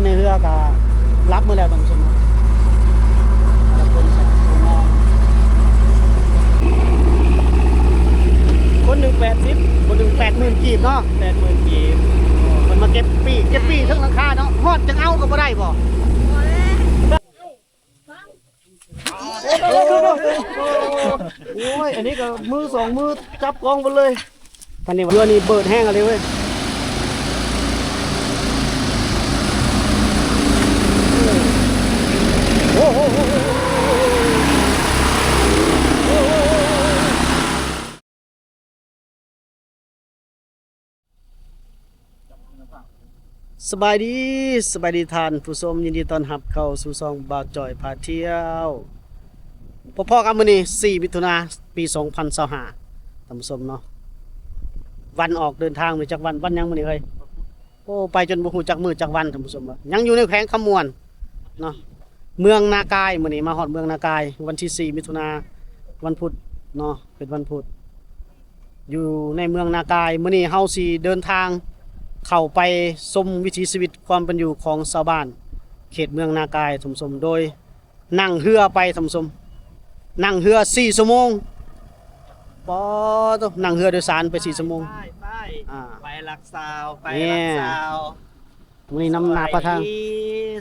ໃນເຮືອກໍຫຼັບໝົດແລ້ວທ່ານຜູ້ຊົມເນາະ ແຕ່ລະຄົນກໍງ່ວງນອນ ຄົນໜຶ່ງແປດສິບ ຄົນໜຶ່ງແປດໝື່ນກີບເນາະ ແປດໝື່ນກີບ ເພິ່ນມາເກັບປີ້ ເກັບປີ້ເທິງຫຼັງຄາເນາະ ຮອດຈັ່ງເອົາກໍບໍ່ໄດ້ບໍ່? ໂອ້ຍ ອັນນີ້ກໍມືສອງມືຈັບກອງເບິດເລີຍ ອັນນີ້ເຮືອນີ້ເບີດແຮງອີ່ຫຼີເວີຍ ໂອ້ໂຫ. ສະບາຍດີ ສະບາຍດີທ່ານຜູ້ຊົມ ຍິນດີຕ້ອນຮັບເຂົ້າສູ່ຊ່ອງບ່າວຈ່ອຍພາທ່ຽວ ພໍ້ກັບມື້ນີ້ ສີ່ ມິຖຸນາ ປີ ສອງພັນຊາວຫ້າ ທ່ານຜູ້ຊົມເນາະ ວັນອອກເດີນທາງ ມີຈັກວັນ ວັນຫຍັງມື້ນີ້ເອີຍ? ໂອ້ ໄປຈົນບໍ່ຮູ້ຈັກມື້ຈັກວັນທ່ານຜູ້ຊົມ ຍັງຢູ່ໃນແຂວງຄຳມ່ວນເນາະ ເມືອງນາກາຍ ມື້ນີ້ມາຮອດເມືອງນາກາຍ ວັນທີ ສີ່ ມິຖຸນາ ວັນພຸດເນາະ ເປັນວັນພຸດ ຢູ່ໃນເມືອງນາກາຍ ມື້ນີ້ເຮົາຊິເດີນທາງເຂົ້າໄປຊົມວິຖີຊີວິດຄວາມເປັນຢູ່ຂອງຊາວບ້ານເຂດເມືອງນາກາຍທ່ານຜູ້ຊົມ ໂດຍ ນັ່ງເຮືອໄປທ່ານຜູ້ຊົມ ນັ່ງເຮືອສີ່ຊົ່ວໂມງ ປາໂທ້ ນັ່ງເຮືອໂດຍສານໄປສີ່ຊົ່ວໂມງ ໄປ ໄປ ອ່າ ໄປຫຼັກຊາວ ໄປ ແມ່ນ ຫຼັກຊາວ ມື້ນີ້ນຳໜ້າພາທາງ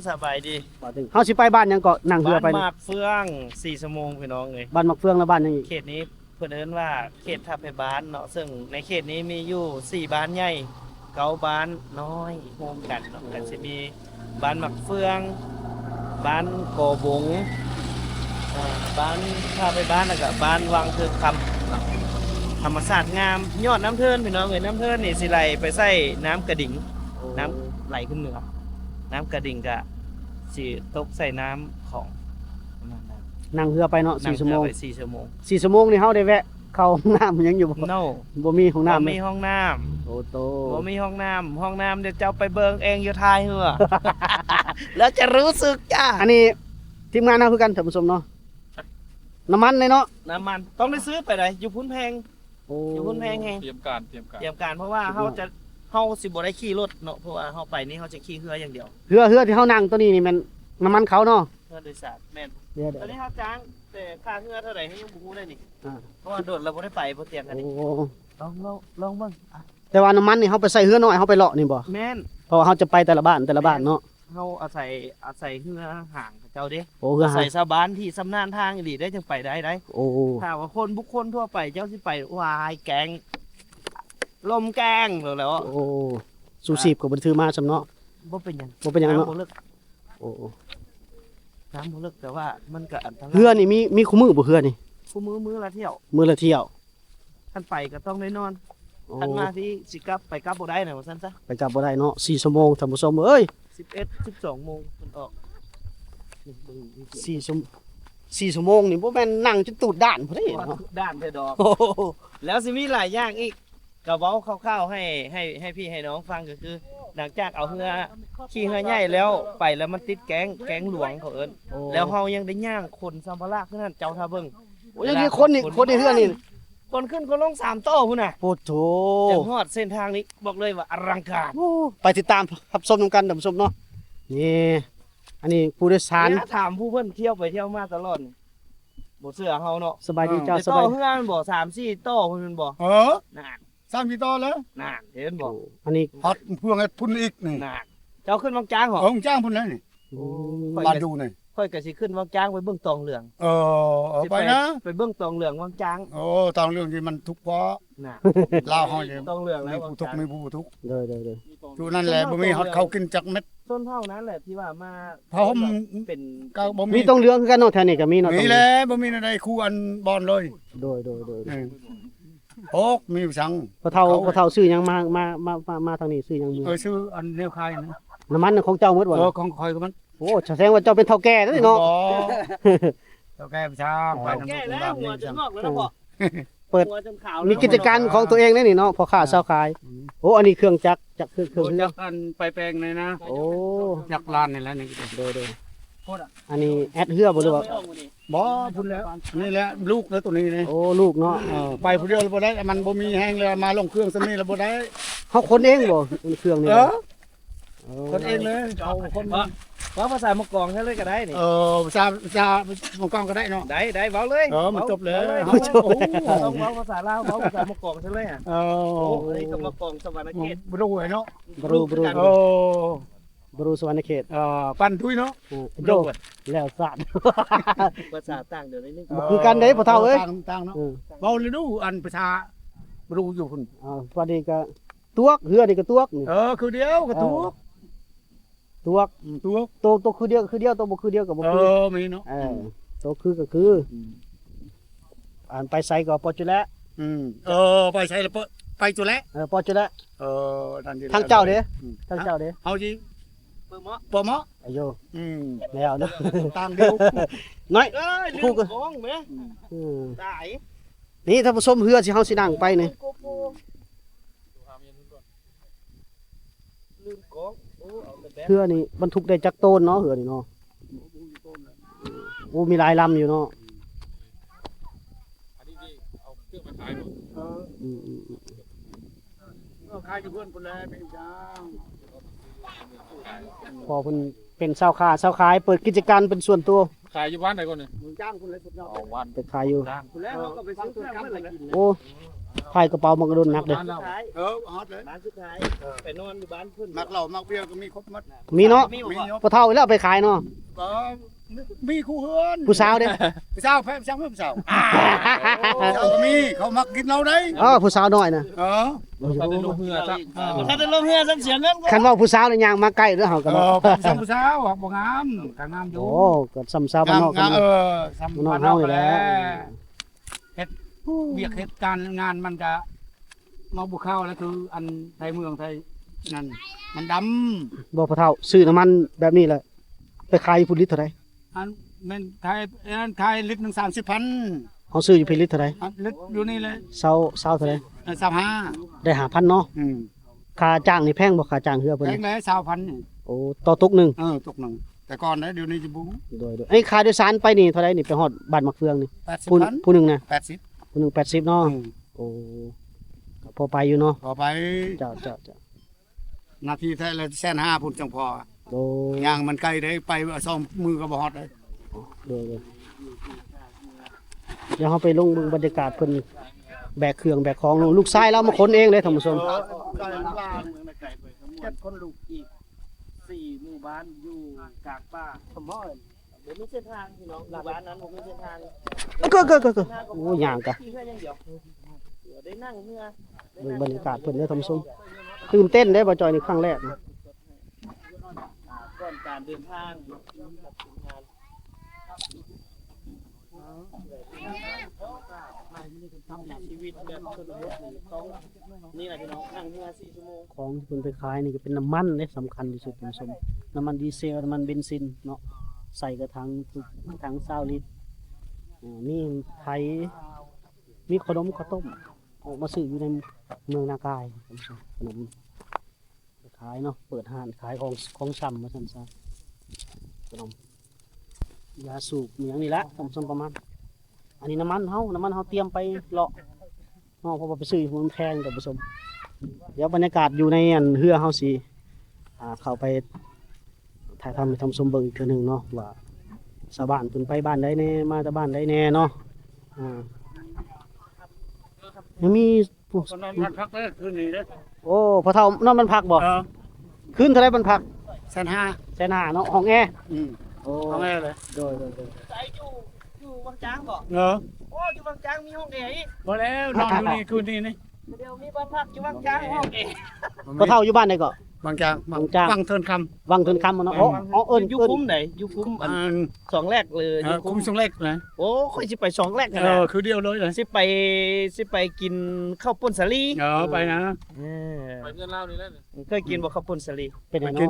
ສະບາຍດີ ສະບາຍດີ ເຮົາຊິໄປບ້ານຫຍັງເກາະ ນັ່ງເຮືອໄປ ບ້ານໝາກເຟືອງ ສີ່ຊົ່ວໂມງພີ່ນ້ອງເອີຍ ບ້ານໝາກເຟືອງ ແລະ ບ້ານຫຍັງອີກ? ເຂດນີ້ ເພິ່ນເອີ້ນວ່າເຂດທ່າໄພບ້ານເນາະ ເຊິ່ງໃນເຂດນີ້ມີຢູ່ສີ່ບ້ານໃຫຍ່ ເກົ້າບ້ານນ້ອຍໂຮມກັນເນາະ ກໍຊິມີບ້ານໝາກເຟືອງ ບ້ານກໍບົງ ເອີ ບ້ານທ່າໄພບ້ານ ແລ້ວກໍບ້ານວັງເທີງຄຳເນາະ ທຳມະຊາດງາມ ຍອດນ້ຳເທີນ ພີ່ນ້ອງເອີຍ ນ້ຳເທີນນີ້ຊິໄຫຼໄປໃສ່ນ້ຳກະດິງ ນ້ຳໄຫຼຂຶ້ນເໜືອ ນ້ຳກະດິງກໍຊິຕົກໃສ່ນ້ຳຂອງ ນັ້ນນະ ນັ່ງເຮືອໄປເນາະ ນັ່ງເຮືອໄປສີ່ຊົ່ວໂມງ ສີ່ຊົ່ວໂມງ ສີ່ຊົ່ວໂມງນີ້ເຮົາໄດ້ແວະເຂົ້າຫ້ອງນ້ຳຫຍັງຢູ່ບໍ່? ໂນ ບໍ່ມີຫ້ອງນ້ຳ ບໍ່ມີຫ້ອງນ້ຳ ໂອ້ໂຕ ບໍ່ມີຫ້ອງນ້ຳ ຫ້ອງນ້ຳດຽວເຈົ້າໄປເບິ່ງເອງຢູ່ທ້າຍເຮືອ ແລ້ວຈະຮູ້ສຶກຈ້າ ອັນນີ້ທີມງານເຮົາຄືກັນທ່ານຜູ້ຊົມເນາະ ນ້ຳມັນເດ້ເນາະ ນ້ຳມັນຕ້ອງໄດ້ຊື້ໄປໃດ ຢູ່ພຸ້ນແພງ ໂອ້ ຢູ່ພຸ້ນແພງແຮງ ຕຽມການ ຕຽມການ ຕຽມການ ເພາະວ່າເຮົາຈະ ເຮົາຊິບໍ່ໄດ້ຂີ່ລົດເນາະ ເພາະວ່າເຮົາໄປນີ້ເຮົາຈະຂີ່ເຮືອຢ່າງດຽວ ເຮືອ ເຮືອທີ່ເຮົານັ່ງໂຕນີ້ນີ້ແມ່ນນ້ຳມັນເຂົາເນາະ ເຮືອໂດຍສານ ແມ່ນ ດຽວໆ ຕອນນີ້ເຮົາຈ້າງ ແຕ່ຄ່າເຮືອເທົ່າໃດເຮົາຍັງບໍ່ຮູ້ເດ້ນີ້ ອ່າ ເພາະວ່າໂດນແລ້ວບໍ່ໄດ້ໄປ ບໍ່ຕຽງກັນນີ້ ໂອ້ ລອງ ລອງ ລອງເບິ່ງ ອ່ະ ແຕ່ວ່ານ້ຳມັນນີ້ເຮົາໄປໃສ່ເຮືອນ້ອຍ ເຮົາໄປເລາະນີ້ບໍ່? ແມ່ນ ເພາະວ່າເຮົາຈະໄປແຕ່ລະບ້ານ ແຕ່ລະບ້ານເນາະ ເຮົາອາໄສ ອາໄສເຮືອຫາງເຂົາເຈົ້າເດ້ ໂອ້ ເຮືອຫາງ ອາໄສຊາວບ້ານທີ່ຊຳນານທາງອີ່ຫຼີໄດ້ ຈັ່ງໄປໄດ້ໄດ໋ ໂອ້ ຖ້າວ່າຄົນບຸກຄົນທົ່ວໄປ ເຈົ້າຊິໄປ ວ້າຍ ແກ້ງ ລົມແກ້ງໂລດແລ້ວ ໂອ້ ຊູຊີບກໍບໍ່ໄດ້ຖືມາຊ້ຳເນາະ ບໍ່ເປັນຫຍັງ ບໍ່ເປັນຫຍັງເນາະ ນ້ຳບໍ່ເລິກ ໂອ້ ນ້ຳບໍ່ເລິກ ແຕ່ວ່າມັນກໍອັນຕະລາຍ ເຮືອນີ້ມີ ມີຄູ່ມື້ບໍ່ ເຮືອນີ້? ຄູ່ມື້ ມື້ລະຖ້ຽວ ມື້ລະຖ້ຽວ ຄັນໄປກໍຕ້ອງໄດ້ນອນ ໂອ້ ຄັນມາທີ່ຊິກັບ ໄປກັບບໍ່ໄດ້ນະ ວ່າຊັ້ນຊະ ໄປກັບບໍ່ໄດ້ເນາະ ສີ່ຊົ່ວໂມງທ່ານຜູ້ຊົມເອີຍ ສິບເອັດ ສິບສອງໂມງເພິ່ນອອກ ສີ່ຊົ່ວ ສີ່ຊົ່ວໂມງນີ້ບໍ່ແມ່ນນັ່ງຈົນຕູດດ້ານພຸ້ນເດ້ເນາະ ຕູດດ້ານແທ້ດອກ ໂອ້ໂຫ ແລ້ວຊິມີຫຼາຍຢ່າງອີກ ກໍເວົ້າຄ່າວໆໃຫ້ ໃຫ້ ໃຫ້ພີ່ໃຫ້ນ້ອງຟັງ ກໍຄືຫຼັງຈາກເອົາເຮືອ ຂີ່ເຮືອໃຫຍ່ແລ້ວ ໄປແລ້ວມັນຕິດແກ້ງ ແກ້ງຫຼວງເຂົາເອີ້ນ ໂອ້ ແລ້ວເຮົາຍັງໄດ້ຍ່າງຂົນສຳພາລະຂຶ້ນຫັ້ນ ເຈົ້າຖ້າເບິ່ງ ໂອ້ ຍັງມີຂົນອີກ ຂົນໃນເຮືອນີ້ ຂົນຂຶ້ນຂົນລົງສາມຕໍ່ພຸ້ນນະ ໂອ້ໂທ້ ຈັ່ງຮອດເສັ້ນທາງນີ້ ບອກເລີຍວ່າອະລັງການ ໂອ້ ໄປຕິດຕາມຮັບຊົມນຳກັນທ່ານຜູ້ຊົມເນາະ ນີ້ ອັນນີ້ຜູ້ໂດຍສານ ເວລາຖາມຜູ້ເພິ່ນທ່ຽວໄປທ່ຽວມາຕະຫຼອດນີ້ ບໍ່ເຊື່ອເຮົາເນາະ ສະບາຍດີເຈົ້າ ໄດ້ຕໍ່ເຮືອແມ່ນບໍ່ ສາມສີ່ຕໍ່ພຸ້ນແມ່ນບໍ່ ເອີ ນັ້ນ ສາມສີ່ຕໍ່ແລ້ວ ນັ້ນ ເຫັນບໍ່ ໂອ້ ອັນນີ້ຮອດເພື່ອງເຮັດພຸ້ນອີກນີ້ ນັ້ນ ເຈົ້າຂຶ້ນວັງຈ້າງເຫາະ ເອີ ວັງຈ້າງພຸ້ນແຫຼະນີ້ ໂອ້ ບ້ານຢູ່ນີ້ ຂ້ອຍກໍຊິຂຶ້ນວັງຈ້າງໄປເບິ່ງຕອງເຫຼືອງ ເອີ ເອີ ໄປນະ ໄປເບິ່ງຕອງເຫຼືອງວັງຈ້າງ ໂອ້ ຕອງເຫຼືອງນີ້ມັນທຸກພໍ ນະ ລາວເຮົານີ້ ຕ້ອງເລື່ອງແລ້ວ ມີຜູ້ທຸກ ມີຜູ້ບໍ່ທຸກ ໂດຍໆໆ ຢູ່ນັ້ນແຫຼະ ບໍ່ມີຮອດເຂົ້າກິນຈັກເມັດ ຊົນເຜົ່ານັ້ນແຫຼະທີ່ວ່າມາ ເຜົ່າເປັນ ກໍບໍ່ມີ ມີຕ້ອງເລື່ອງຄືກັນເນາະ ແຖວນີ້ກໍມີເນາະ ມີແຫຼະ ບໍ່ມີແນວໃດຄູ່ອັນບ່ອນເລີຍ ໂດຍໆໆ ເອີ ໂອ້ ມີສັງ ພໍ່ເຖົ້າ ເຂົາ ພໍ່ເຖົ້າຊື່ຫຍັງ ມາ ມາ ມາ ມາ ມາທາງນີ້ຊື່ຫຍັງ ເອີ ຊື່ອັນແນວຂາຍນະ ນ້ຳມັນຂອງເຈົ້າໝົດບໍ່ ເອີ ຂອງຂ້ອຍກໍມັນ ໂອ້ ສະແດງວ່າເຈົ້າເປັນເຖົ້າແກ່ເດ້ເນາະ ເຖົ້າແກ່ປະຊາ ໄປນຳລູກນຳຫຼານນີ້ ເປີດ ມີກິດຈະການຂອງຕົວເອງເດ້ນີ້ເນາະ ພໍ່ຄ້າຊາວຂາຍ ອືມ ໂອ້ ອັນນີ້ເຄື່ອງຈັກ ຈັກເຄື່ອງ ເຄື່ອງເຮືອ ຈັກອັນໄປແປງນີ້ນະ ໂອ້ ຈັກລານນີ້ແຫຼະນີ້ ໂດຍໆ ອັນນີ້ແອັດເຮືອບໍ່ ຫຼືວ່າ ບໍ່ ພຸ້ນແຫຼະ ນີ້ແຫຼະລູກເດີໂຕນີ້ນີ້ ໂອ້ ລູກເນາະ ເອີ ໄປຜູ້ດຽວລະບໍ່ໄດ້ ມັນບໍ່ມີແຮງແລ້ວ ມາລົງເຄື່ອງສ່ຳນີ້ລະບໍ່ໄດ້ ເຮົາຂົນເອງບໍ່ ເຄື່ອງນີ້ ເອີ ເອີ ຄົນເອງເລີຍ ເວົ້າຄົນ ເວົ້າພາສາໝົກກອງໃສ່ເລີຍກໍໄດ້ນີ້. ເອີ ພາສາ ພາສາໝົກກອງກໍໄດ້ເນາະ. ໄດ້ ໄດ້ ເວົ້າເລີຍ. ເອີ ມັນຈົບແລ້ວ. ເວົ້າເລີຍ ເວົ້າເລີຍ ເວົ້າພາສາລາວ ເວົ້າພາສາໝົກກອງໃສ່ເລີຍ. ເອີ ໂອ້ ອັນນີ້ກໍໝົກກອງສະຫວັນນະເຂດ ບໍ່ຮູ້ເນາະ. ບໍ່ຮູ້ ບໍ່ຮູ້ ເອີ ບໍ່ຮູ້ສະຫວັນນະເຂດ. ເອີ ປັນທຸຍເນາະ. ເອີ ໂດ ແລ້ວສາດ ພາສາຕ່າງດຽວນີ້ ບໍ່ຄືກັນເດ້ພໍ່ເຖົ້າເອີຍ. ຕ່າງ ຕ່າງເນາະ. ເອີ ເວົ້າເລີຍດູ ອັນພາສາບໍ່ຮູ້ຢູ່ພຸ້ນ. ເອີ ປານນີ້ກໍ ຕວກ ເຮືອນີ້ກໍຕວກນີ້. ເອີ ຄືດຽວກໍ ເອີ ຕວກ ຕວກ ອືມ ຕວກ ໂຕ ໂຕຄືດຽວກໍຄືດຽວ ໂຕບໍ່ຄືດຽວກໍບໍ່ຄື. ເອີ ມີເນາະ. ເອີ ອືມ ໂຕຄືກໍຄື. ອືມ ອັນໄປໃສກໍປອດຈຸແລະ. ອືມ ເອີ ໄປໃສລະ ໄປຈຸແລະ. ເອີ ປອດຈຸແລະ. ເອີ ທາງເຈົ້າເດ້. ອືມ ທາງເຈົ້າເດ້. ເຮົາຊິ ປະເໝາະ ປະເໝາະ ອາໂຍ. ອືມ ແລ້ວເນາະ ຕ່າງດຽວ ນ້ອຍ ເອີຍ ລືມຂອງແມ. ອືມ ຕາຍ ນີ້ທ່ານຜູ້ຊົມ ເຮືອທີ່ເຮົາຊິນັ່ງໄປນີ້ ລືມຂອງ. ໂອ້ ເອົາແຕ່ແບບ ເຮືອນີ້ບັນທຸກໄດ້ຈັກໂຕນເນາະ ເຮືອນີ້ເນາະ? ໂອ້ ມີຫຼາຍລຳຢູ່ເນາະ. ອັນນີ້ເອົາເຄື່ອງໄປຂາຍບໍ່? ເອີ ອືມໆໆ ເອົາຂາຍຢູ່ເຮືອນພຸ້ນແຫຼະ ແມ່ນຫຍັງ. ພໍ່ເພິ່ນເປັນຊາວຄ້າຊາວຂາຍ ເປີດກິດຈະການເປັນສ່ວນຕົວ. ຂາຍຢູ່ບ້ານໃດກ່ອນນີ້? ເມືອງຈາງພຸ້ນແຫຼະ ສຸດຍອດ. ໄປຂາຍຢູ່ ພຸ້ນແຫຼະ ເຮົາກໍໄປຊື້ເຄື່ອງເພິ່ນແລ້ວກິນ. ໂອ້ ພາຍກະເປົາມັນກະດົນໜັກເດ້. ເອີ ຮອດເລີຍ ບ້ານສຸດທ້າຍ ເອີ ໄປນອນຢູ່ບ້ານເພິ່ນ. ມັກເຫຼົ້າມັກເບຍກໍມີຄົບໝົດ. ມີເນາະ ມີບໍ່? ມີຢູ່. ພໍ່ເຖົ້າແລ້ວເອົາໄປຂາຍເນາະ. ບໍ່ ມີຄູ່ເຮືອນ. ຜູ້ສາວເດ້? ຜູ້ສາວ ແພງ ຜູ້ສາວ ຜູ້ສາວ ຜູ້ສາວກໍມີ ເຂົາມັກກິນເຫຼົ້າໄດ໋. ເອີ ຜູ້ສາວນ້ອຍນະ. ເອີ ບໍ່ທັນໄດ້ລົງເຮືອຊ້ຳ ບໍ່ທັນໄດ້ລົງເຮືອຊ້ຳ ເສຍເງິນ. ຄັນເວົ້າຜູ້ສາວນີ້ຍ່າງມາໃກ້ເດີ້ ເຮົາກໍເນາະ. ເອີ ຜູ້ສາວ ຜູ້ສາວ ບໍ່ງາມ ກໍງາມຢູ່. ໂອ້ ກໍຊ້ຳຊາວບ້ານນອກ ເອີ ຊ້ຳບ້ານນອກເຮົານີ້ແຫຼະ. ເຮັດວຽກເຮັດການງານມັນກະເມົາບໍ່ເຂົ້າແລ້ວ ຄືອັນໄທເມືອງໄທນັ້ນ ມັນດຳ. ບໍ່ ພໍ່ເຖົ້າ ຊື້ນ້ຳມັນແບບນີ້ແຫຼະ ໄປຂາຍຢູ່ພຸ້ນລິດເທົ່າໃດ? ອັນແມ່ນຂາຍ ອັນນັ້ນຂາຍລິດໜຶ່ງສາມສິບພັນ. ເຮົາຊື້ຢູ່ພີ້ລິດເທົ່າໃດ? ອັນລິດຢູ່ນີ້ແຫຼະ ຊາວ ຊາວເທົ່າໃດ? ເອີ ຊາວຫ້າ ໄດ້ຫ້າພັນເນາະ. ອືມ ຄ່າຈ້າງນີ້ແພງບໍ່? ຄ່າຈ້າງເຮືອເພິ່ນ ແພງແຫຼະ ຊາວພັນນີ້. ໂອ້ ຕໍ່ຕຸກໜຶ່ງ. ເອີ ຕຸກໜຶ່ງ ແຕ່ກ່ອນນະ ດຽວນີ້ຈະບໍ່ຮູ້. ໂດຍໆ ອັນນີ້ຄ່າໂດຍສານໄປນີ້ເທົ່າໃດນີ້? ໄປຮອດບ້ານໝາກເຟືອງນີ້ ແປດສິບພັນ ຜູ້ໜຶ່ງນະ ແປດສິບ ຜູ້ໜຶ່ງແປດສິບເນາະ. ອືມ ໂອ້ ກໍພໍໄປຢູ່ເນາະ. ພໍໄປ ເຈົ້າໆໆ. ນາທີແທ້ລະແສນຫ້າພຸ້ນຈັ່ງພໍ. ໂອ້ ຍ່າງມັນໄກເດ້ ໄປສອງມື້ກໍບໍ່ຮອດເດ້. ໂດຍໆ ດຽວເຮົາໄປລົງເບິ່ງບັນຍາກາດເພິ່ນແບກເຄື່ອງແບກຂອງ. ລູກຊາຍລາວມາຂົນເອງເດ້ທ່ານຜູ້ຊົມ. ເຈັດຄົນລູກອີກສີ່ໝູ່ບ້ານຢູ່ກາງປ່າ. ບໍ່ມີເສັ້ນທາງພີ່ນ້ອງ ບ້ານນັ້ນບໍ່ມີເສັ້ນທາງ. ໂອ້ ຍ່າງກະ ຂີ່ເຮືອຢ່າງດຽວ ໄດ້ນັ່ງເຮືອ. ເບິ່ງບັນຍາກາດເພິ່ນເດີທ່ານຜູ້ຊົມ. ຕື່ນເຕັ້ນເດ້ ບ່າວຈ້ອຍນີ້ຄັ້ງແລກນະ. ອ່າ ກ່ອນການເດີນທາງ ທີມງານ ຊີວິດແບບຊົນນະບົດນີ້ຕ້ອງ ນີ້ແຫຼະພີ່ນ້ອງ ນັ່ງເຮືອສີ່ຊົ່ວໂມງ. ຂອງທີ່ເພິ່ນໄປຂາຍນີ້ກໍເປັນນ້ຳມັນເດ້ ສຳຄັນທີ່ສຸດທ່ານຜູ້ຊົມ. ນ້ຳມັນດີເຊວ ນ້ຳມັນເບນຊິນເນາະ ໃສ່ກະຖັງທຸກຖັງຊາວລິດ. ອາ ມີໄຂ່ ມີຂະໜົມ ເຂົ້າຕົ້ມ ອອກມາຊື້ຢູ່ໃນເມືອງນາກາຍ ຂະໜົມ ໄປຂາຍເນາະ ເປີດຮ້ານຂາຍຂອງ ຂອງຊຳວ່າຊັ້ນຊະ. ຂະໜົມ ຢາສູບ ມີຫຍັງນີ້ລະ ສຳ ສຳປະມານ. ອັນນີ້ນ້ຳມັນເຮົາ ນ້ຳມັນເຮົາຕຽມໄປເລາະເນາະ ເພາະວ່າໄປຊື້ຢູ່ ມັນແພງທ່ານຜູ້ຊົມ. ດຽວບັນຍາກາດຢູ່ໃນອັນເຮືອເຮົາຊິ ອ່າ ເຂົ້າໄປ ຖ່າຍທຳໃຫ້ທ່ານຜູ້ຊົມເບິ່ງອີກເທື່ອໜຶ່ງເນາະ ວ່າຊາວບ້ານເພິ່ນໄປບ້ານໃດແດ່ ມາແຕ່ບ້ານໃດແດ່ເນາະ. ອ່າ ຍັງມີ ກໍນອນບ້ານພັກເດ້ ຄືນນີ້ເດ້. ໂອ້ ພໍ່ເຖົ້ານອນບ້ານພັກບໍ່? ເອີ ຄືນເທົ່າໃດບ້ານພັກ? ແສນຫ້າ ແສນຫ້າເນາະ ຫ້ອງແອ. ອືມ ໂອ້ ຫ້ອງແອເລີຍ. ໂດຍໆໆ. ໃສ ຢູ່ ຢູ່ວັງຈາງບໍ່? ເອີ ໂອ້ ຢູ່ວັງຈາງມີຫ້ອງແອອີກ. ບໍ່ແລ້ວ ນອນຢູ່ນີ້ຄືນນີ້ນີ້. ດຽວມີບ້ານພັກຢູ່ວັງຈາງ ຫ້ອງແອ. ພໍ່ເຖົ້າຢູ່ບ້ານໃດເກາະ? ວັງຈາງ ວັງຈາງ ວັງເທີນຄຳ. ວັງເທີນຄຳເນາະ. ອໍ ເອີ້ນ ຢູ່ຄຸ້ມໃດ? ຢູ່ຄຸ້ມອັນ ອັນ ສອງແລກ ຫຼື ເອີ ຄຸ້ມ ຄຸ້ມສອງແລກນະ. ໂອ້ ຂ້ອຍຊິໄປສອງແລກຫັ້ນແຫຼະ. ເອີ ຄືດຽວເລີຍນະ ຊິໄປ ຊິໄປກິນເຂົ້າປຸ້ນສາລີ. ເອີ ໄປນະ ເອີ ໄປເຮືອນລາວນີ້ແຫຼະ. ເຄີຍກິນບໍ່ເຂົ້າປຸ້ນສາລີ? ເປັນຫຍັງເນາະ?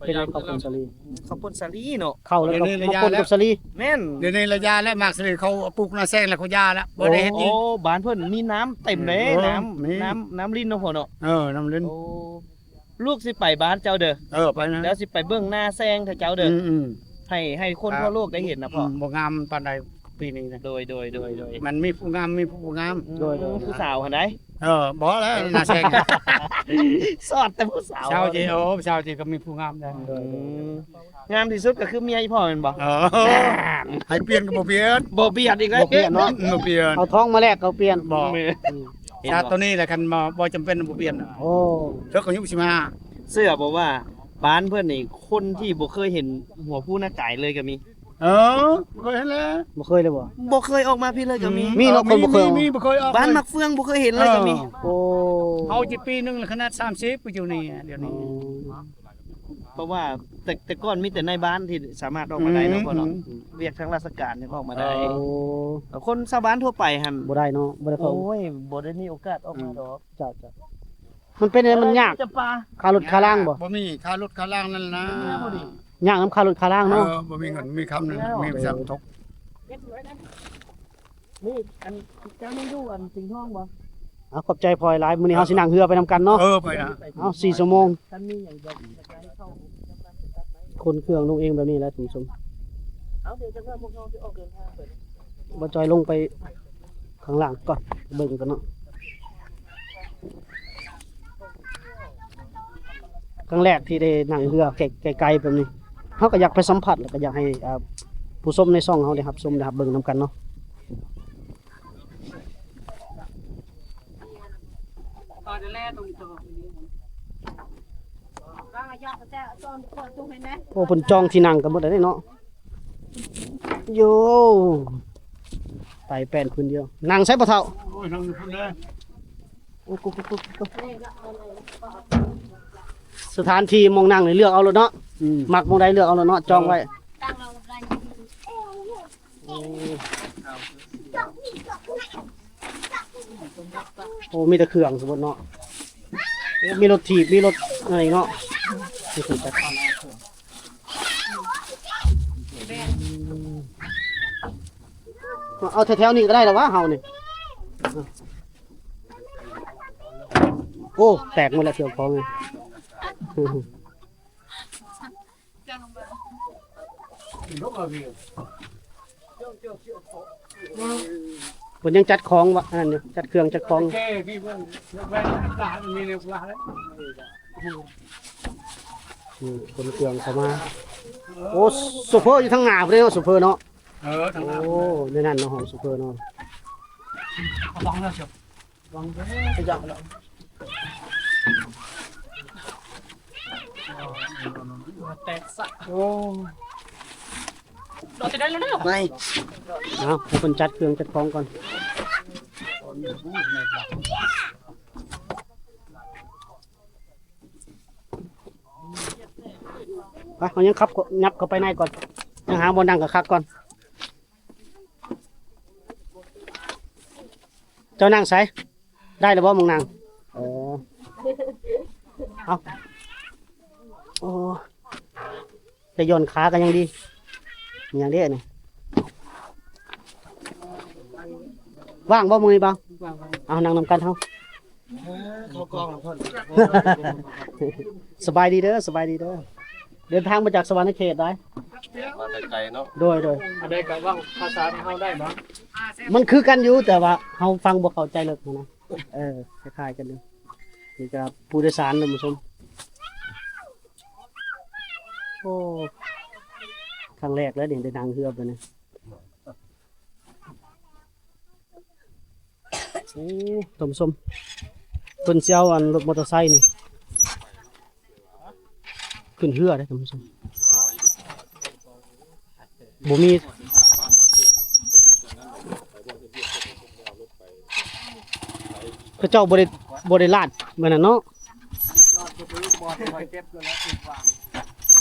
ເປັນຫຍັງເຂົ້າປຸ້ນສາລີ? ເຂົ້າປຸ້ນສາລີເນາະ ເຂົ້າແລ້ວກໍມາປົນກັບສາລີ. ແມ່ນ ດຽວນີ້ລະຢ່າແລ້ວ ໝາກສາລີເຂົາປູກນາແຊງແລ້ວ ເຂົາຢ່າແລ້ວ ບໍ່ໄດ້ເຮັດກິນ. ໂອ້ ບ້ານເພິ່ນມີນ້ຳເຕັມເດ້. ເອີ ນ້ຳ ນ້ຳ ນ້ຳລິນເນາະພໍ່ເນາະ. ເອີ ນ້ຳລິນ. ໂອ້ ລູກຊິໄປບ້ານເຈົ້າເດີ. ເອີ ໄປນະ ແລ້ວຊິໄປເບິ່ງນາແຊງເຈົ້າເດີ. ອືມໆ ໃຫ້ ໃຫ້ຄົນທົ່ວໂລກໄດ້ເຫັນນະພໍ່. ອືມ ບໍ່ງາມປານໃດ. ປີນີ້ນະ ໂດຍ ໂດຍ ໂດຍ ໂດຍ ມັນມີຜູ້ງາມ ມີຜູ້ບໍ່ງາມ ໂດຍ ໂດຍ ຜູ້ສາວຫັ້ນໃດ ເອີ ບໍ່ແລ້ວໜ້າແຊງ ສອດແຕ່ຜູ້ສາວ ສາວຈີ່ ໂອ້ ສາວຈີ່ກໍມີຜູ້ງາມໄດ໋ ໂດຍ ອືມ ງາມທີ່ສຸດກໍຄືເມຍອີ່ພໍ່ແມ່ນບໍ່? ເອີ ໃຫ້ປ່ຽນກໍບໍ່ປ່ຽນ ບໍ່ປ່ຽນອີກແລ້ວ ບໍ່ປ່ຽນເນາະ ບໍ່ປ່ຽນ ເອົາທອງມາແລກກໍປ່ຽນ ບໍ່ ແມ່ນ ອືມ ສາວໂຕນີ້ແຫຼະ ຄັນບໍ່ ບໍ່ຈຳເປັນບໍ່ປ່ຽນ ໂອ້ ເຖິງອາຍຸສິບຫ້າ ເຊື່ອບໍ່ວ່າບ້ານເພິ່ນນີ້ ຄົນທີ່ບໍ່ເຄີຍເຫັນຫົວພູນາກາຍເລີຍກໍມີ ເອີ ບໍ່ເຄີຍເຫັນແລ້ວ ບໍ່ເຄີຍເລີຍບໍ່? ບໍ່ເຄີຍອອກມາພີ້ເລີຍກໍມີ ອືມ ມີເນາະ ເອີ ຄົນບໍ່ເຄີຍອອກ ມີ ບໍ່ເຄີຍອອກ ບ້ານໝາກເຟືອງບໍ່ເຄີຍເຫັນເລີຍກໍມີ ເອີ ໂອ້ ເຮົາຈະປີໜຶ່ງລະຂະໜາດສາມສິບ ຢູ່ນີ້ດຽວນີ້ ອໍ ເພາະວ່າແຕ່ ແຕ່ກ່ອນມີແຕ່ນາຍບ້ານທີ່ສາມາດອອກມາໄດ້ເນາະ ອືມ ພໍ່ເນາະ ອືມ ວຽກທາງລາຊະການຍັງອອກມາໄດ້ ໂອ້ ແຕ່ຄົນຊາວບ້ານທົ່ວໄປຫັ້ນ ບໍ່ໄດ້ເນາະ ບໍ່ໄດ້ເຂົ້າ ໂອ້ຍ ບໍ່ໄດ້ມີໂອກາດອອກມາດອກ ອືມ ເຈົ້າ ເຈົ້າ ມັນເປັນຫຍັງ ມັນຍາກ ຈຳປາ ຄ່າລົດຄ່າລາງບໍ່? ບໍ່ມີ ຄ່າລົດຄ່າລາງນັ້ນນະ ຍາກນຳຄ່າລົດຄ່າລາງເນາະ ເອີ ບໍ່ມີເງິນ ມີຄຳໜຶ່ງ ເອີ ມີປະຊາຊົນ ນີ້ອັນເຈົ້າຍັງຢູ່ອັນສິງທອງບໍ່? ເອົາ ຂອບໃຈພໍ່ຫຼາຍ ມື້ນີ້ເຮົາຊິນັ່ງເຮືອໄປນຳກັນເນາະ ເອີ ໄປນະ ເອົາ ສີ່ຊົ່ວໂມງ ຄັນມີຫຍັງກໍ ຂົນເຄື່ອງລົງເອງແບບນີ້ແຫຼະທ່ານຜູ້ຊົມ ເອົາ ດຽວຈັກໜ້ອຍພວກເຮົາຊິອອກເດີນທາງໄປ ບ່າວຈອຍລົງໄປ ຂ້າງລ່າງກ່ອນ ເບິ່ງກ່ອນເນາະ ຄັ້ງແລກທີ່ໄດ້ນັ່ງເຮືອໄກໆ ແບບນີ້ ເຮົາກໍຢາກໄປສຳຜັດ ແລ້ວກໍຢາກໃຫ້ ເອີ ຜູ້ຊົມໃນຊ່ອງເຮົາໄດ້ຮັບຊົມ ໄດ້ຮັບເບິ່ງນຳກັນເນາະ ໂອ້ ເພິ່ນຈອງທີ່ນັ່ງກັນໝົດແລ້ວເນາະ ໂຢ ໄປແປ້ນພື້ນດຽວ ນັ່ງໃສພໍ່ເຖົ້າ? ໂອ້ຍ ນັ່ງຢູ່ພຸ້ນເລີຍ ໂອ້ ໂອ້ ໂອ້ ສະຖານທີ່ໝ່ອງນັ່ງນີ້ເລືອກເອົາໂລດເນາະ ອືມ ມັກໝ່ອງໃດເລືອກເອົາໂລດເນາະ ຈອງໄວ້ ເອີ ໂອ້ ມີແຕ່ເຄື່ອງສົມມຸດເນາະ ໂອ້ ມີລົດຖີບ ມີລົດອັນນີ້ເນາະ ມີເຄື່ອງຈັກ ເອົາແຖວໆນີ້ກໍໄດ້ລະຫວາເຮົານີ້ ໂອ້ ແຕກໝົດແລ້ວເຄື່ອງຂອງນີ້ ເພິ່ນຍັງຈັດຂອງວະ ອັນນັ້ນຢູ່ ຈັດເຄື່ອງຈັດຂອງ ໂອເຄ ພີ່ເບິ່ງ ເບິ່ງ ມີແນວວ່າແລ້ວ ນີ້ ຂົນເຄື່ອງເຂົ້າມາ ໂອ້ ໂຊເຟີຢູ່ທາງໜ້າພຸ້ນເດ້ເນາະ ໂຊເຟີເນາະ ເອີ ທາງໜ້າ ໂອ້ ໃນນັ້ນເນາະ ຫ້ອງໂຊເຟີເນາະ ລະວັງເດີ ລະວັງເດີ ຂະຫຍັບແລ້ວ ແຕກຊະ ໂອ້ ໂດດຊິໄດ້ແລ້ວເດີ ໄປ ເອົາ ໃຫ້ເພິ່ນຈັດເຄື່ອງຈັດຂອງກ່ອນ ໄປ ເຮົາຍັງຂັບ ຫຍັບເຂົ້າໄປໃນກ່ອນ ຍັງຫາບ່ອນນັ່ງຄັກໆກ່ອນ ເຈົ້ານັ່ງໃສ? ໄດ້ແລ້ວບໍ່ໝ່ອງນັ່ງ? ເອີ ເອົາ ໂອ້ ໄດ້ຢ່ອນຂາກໍຍັງດີ ມີຫຍັງເດ້ນີ້ ວ່າງບໍ່ມື້ນີ້ບ່າວ? ວ່າງໆ ເອົາ ນັ່ງນຳກັນເຮົາ ເອີ ເຂົ້າກ້ອງນຳເພິ່ນ ສະບາຍດີເດີ ສະບາຍດີເດີ ເດີນທາງມາຈາກສະຫວັນນະເຂດໄດ໋ ມາແຕ່ໄກເນາະ ໂດຍໆ ອັນໃດກໍເວົ້າພາສາເຮົາໄດ້ບໍ່? ມັນຄືກັນຢູ່ ແຕ່ວ່າເຮົາຟັງບໍ່ເຂົ້າໃຈເລິກຫັ້ນນະ ເອີ ຄ້າຍໆກັນຢູ່ ນີ້ກໍຜູ້ໂດຍສານທ່ານຜູ້ຊົມ ໂອ້ ຄັ້ງແລກເລີຍນີ້ໄດ້ນັ່ງເຮືອແບບນີ້ ໂອ້ ທ່ານຜູ້ຊົມ ເພິ່ນຊິເອົາອັນລົດມໍເຕີໄຊນີ້ຂຶ້ນເຮືອເດ້ທ່ານຜູ້ຊົມ ບໍ່ມີ ເຂົາເຈົ້າບໍ່ໄດ້ ບໍ່ໄດ້ລາດມື້ນັ້ນເນາະ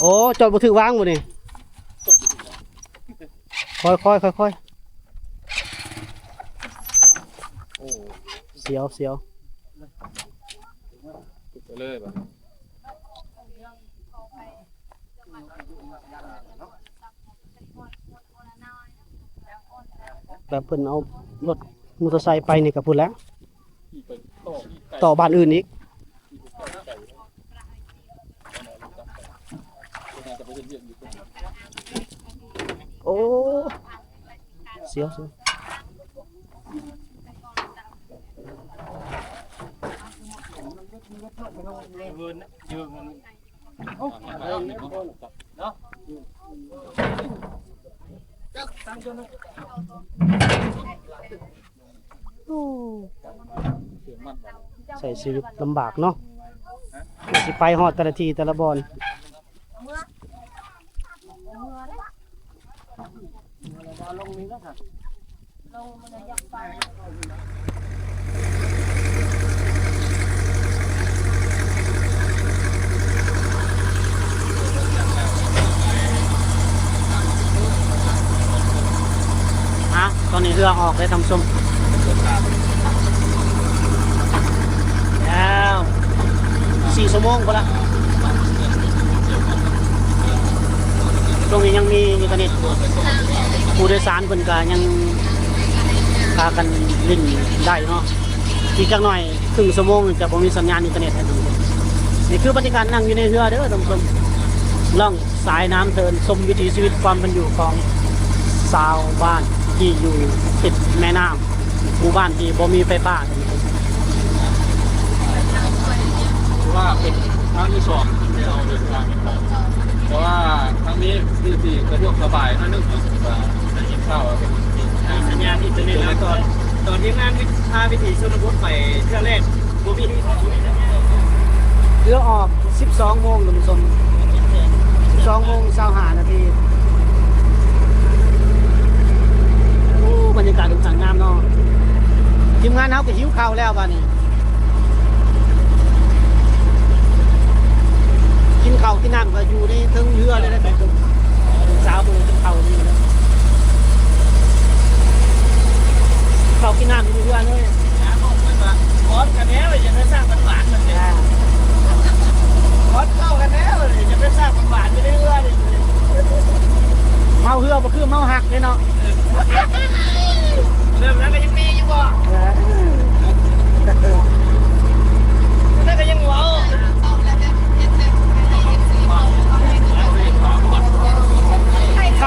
ໂອ້ ຈອດບໍ່ຖືກວາງບໍ່ນີ້ ຄ່ອຍໆ ຄ່ອຍໆ ໂອ້ ສຽວ ສຽວ ໄປເລີຍບາດ ແບບເພິ່ນເອົາລົດມໍເຕີໄຊໄປນີ້ກໍພຸ້ນແຫຼະ ຕໍ່ບ້ານອື່ນອີກ ໂອ້ ສ ດຽວ ໂອ້ ໃຊ້ຊີວິດລຳບາກເນາະ ກວ່າຊິໄປຮອດແຕ່ລະທີ່ແຕ່ລະບ່ອນ. ອ່ະ ຕອນນີ້ເຮືອອອກແລ້ວທ່ານຜູ້ຊົມ ແລ້ວ ສີ່ຊົ່ວໂມງພຸ້ນລະ ຊ່ວງນີ້ຍັງມີອິນເຕີເນັດ ຜູ້ໂດຍສານເພິ່ນກະຍັງພາກັນຫຼິ້ນໄດ້ເນາະ ອີກຈັກໜ່ອຍ ຄຶ່ງຊົ່ວໂມງຈະບໍ່ມີສັນຍານອິນເຕີເນັດແລ້ວ. ນີ້ຄືບັນຍາກາດນັ່ງຢູ່ໃນເຮືອເດີທ່ານຜູ້ຊົມ ລ່ອງສາຍນ້ຳເທີນ ຊົມວິຖີຊີວິດຄວາມເປັນຢູ່ຂອງຊາວບ້ານທີ່ຢູ່ຕິດແມ່ນ້ຳ ໝູ່ບ້ານທີ່ບໍ່ມີໄຟຟ້າ. ຖືວ່າເປັນຄັ້ງທີສອງທີ່ໄດ້ເອົາເດີນທາງ ແຕ່ວ່າຄັ້ງນີ້ຄືຊິສະດວກສະບາຍໜ້ອຍໜຶ່ງ ໄດ້ຍິນຂ່າວວ່າເປັນສັນຍານອິນເຕີເນັດແລ້ວ ຕອນ ຕອນທີມງານພາວິຖີຊົນນະບົດໄປເທື່ອແລກ ບໍ່ມີ ເຮືອອອກສິບສອງໂມງທ່ານຜູ້ຊົມ ສິບສອງໂມງຊາວຫ້ານາທີ. ໂອ້ ບັນຍາກາດຂ້ອນຂ້າງງາມເນາະ ທີມງານເຮົາກະຫິວເຂົ້າແລ້ວບາດນີ້ ກິນເຂົ້າກິນນ້ຳກະຢູ່ໃນເທິງເຮືອເລີຍນະ ສາວເພິ່ນກິນເຂົ້າຢູ່ນະ ເຂົ້າກິນນ້ຳຢູ່ເຮືອເລີຍ. ເມົາເຮືອບໍ່ຄືເມົາຮັກເດ້ເນາະ. ແບບນັ້ນກະຍັງມີຢູ່ບໍ່? ເອີ ນັ້ນກະຍັງເວົ້າ ເຂົ້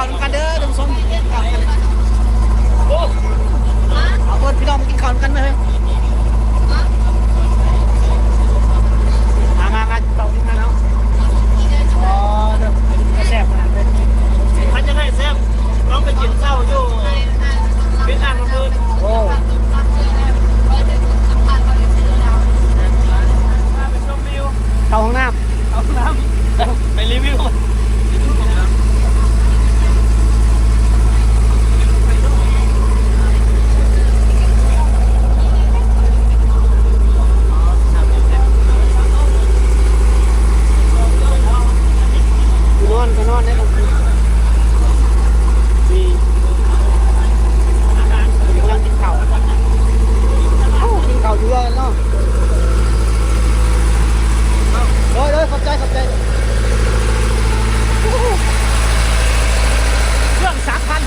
ານຳກັນເດີທ່ານຜູ້ຊົມ ໂອ້ ເອົາເພິ່ນ ພີ່ນ້ອງມາກິນເຂົ້ານຳກັນເດີ. ມາ ມາ ມາ ເຂົ້າກິນກັນເນາະ. ອໍ ເດີ ແຊບຂະໜາດເລີຍ. ຄັນຢາກໃຫ້ແຊບ ຕ້ອງໄປກິນເຂົ້າຢູ່ເວຍດນາມນຳເພິ່ນ. ໂອ້ ພາໄປຊົມວິວ ເຂົ້າຫ້ອງນ້ຳ ເຂົ້າຫ້ອງນ້ຳ ໄປຣີວິວ. ນອນກະນອນໄດ້ ນີ້ ກຳລັງກິນເຂົ້າ ໂອ້ ກິນເຂົ້າຢູ່ເຮືອນເນາະ. ໂດຍ ໂດຍ ຂອບໃຈ ຂອບໃຈ. ເຄື່ອງສາມພັນ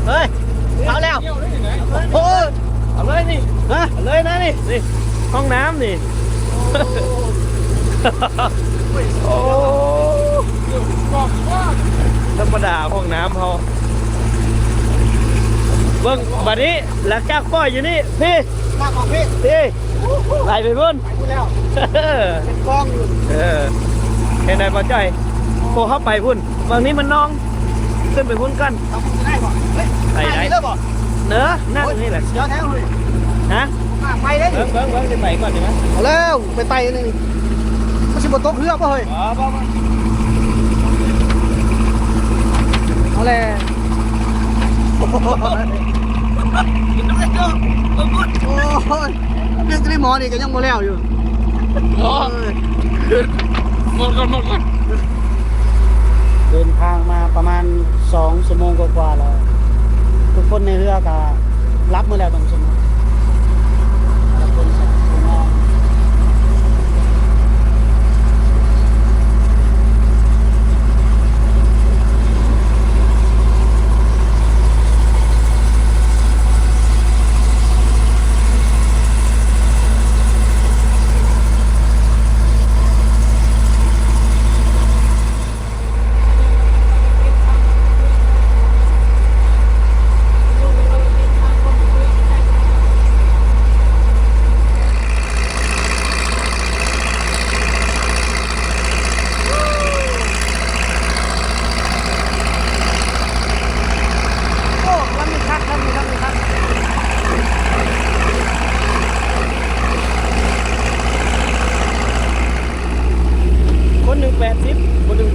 ເຮີຍ ເຂົ້າແລ້ວ. ໂອ້ຍ ເອົາເລີຍນີ້ ຮະ ເອົາເລີຍນະນີ້ ນີ້ ຫ້ອງນ້ຳນີ້. ໂອ້ ທຳມະດາຫ້ອງນ້ຳເຮົາ. ເບິ່ງບາດນີ້ ຫຼັງຈາກປ່ອຍຢູ່ນີ້ ພີ້ ລາກອອກພີ້ ພີ້ ໄຫຼໄປພຸ້ນ ໄປພຸ້ນແລ້ວ ເປັນກອງຢູ່. ເອີ ເຫັນໄດ໋ບໍ່ຈ້ອຍ ພວກເຮົາໄປພຸ້ນ ບາງນີ້ມັນໜອງ ຂຶ້ນໄປພຸ້ນກ່ອນ. ເອົາໄປໄດ້ບໍ່? ເອີ ນັ່ງນີ້ແຫຼະ ດຽວແຖວເລີຍ ຮະ ໄປເລີຍ. ເບິ່ງ ເບິ່ງ ເບິ່ງ ຊິໄປກ່ອນນີ້ນະ. ເອົາແລ້ວ ໄປໄຕ່ນີ້ ມັນຊິບໍ່ຕົກເຮືອບໍ່ເຮີ້ຍ? ບໍ່ ບໍ່ ບໍ່ ເອົາແລ້ວ ໂອ້ຍ ໂອ້ຍ ເລື່ອງທີ່ໝໍນີ້ກະຍັງບໍ່ແລ້ວຢູ່. ໂອ້ຍ ໝົດກ່ອນ ໝົດກ່ອນ. ເດີນທາງມາປະມານສອງຊົ່ວໂມງກວ່າໆແລ້ວ ທຸກຄົນໃນເຮືອກະຫຼັບໝົດແລ້ວ ທ່ານຜູ້ຊົມ.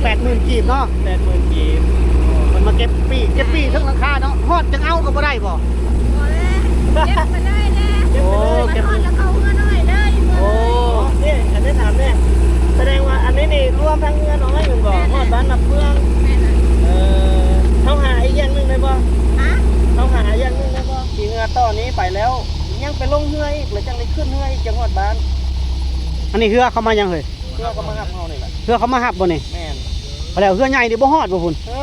ແປດໝື່ນກີບເນາະ ແປດໝື່ນກີບ ເພິ່ນມາເກັບປີ້ ເກັບປີ້ເທິງຫຼັງຄາເນາະ ຮອດຈັ່ງເອົາກໍບໍ່ໄດ້ບໍ່? ບໍ່ແລ້ວ ເກັບໄປເລີຍແຫຼະ ໂອ້ ເກັບ ມາຮອດແລ້ວເຂົ້າເຮືອນ້ອຍເລີຍ ໂອ້ ນີ້ ອັນນີ້ຖາມແດ່ ສະແດງວ່າອັນນີ້ນີ້ລວມທັງເຮືອນ້ອຍແມ່ນບໍ່? ແມ່ນ ຮອດບ້ານນາເຟືອງ ແມ່ນ ເອີ ເຮົາຫາອີກຢ່າງໜຶ່ງໄດ້ບໍ່? ຮະ? ເຮົາຫາອີກຢ່າງໜຶ່ງໄດ້ບໍ່? ຂີ່ເຮືອຕໍ່ນີ້ໄປແລ້ວ ຍັງໄປລົງເຮືອອີກ ແລ້ວຈັ່ງໄດ້ຂຶ້ນເຮືອອີກ ຈັ່ງຮອດບ້ານ ອັນນີ້ເຮືອເຂົາມາຫຍັງເຮີ້ຍ? ເຮືອເຂົາມາຮັບເຮົານີ້ແຫຼະ ເຮືອເຂົາມາຮັບບໍ່ນີ້? ແມ່ນ ແລ້ວເຮືອໃຫຍ່ນີ້ບໍ່ຮອດບໍ່ພຸ້ນ? ເຮືອ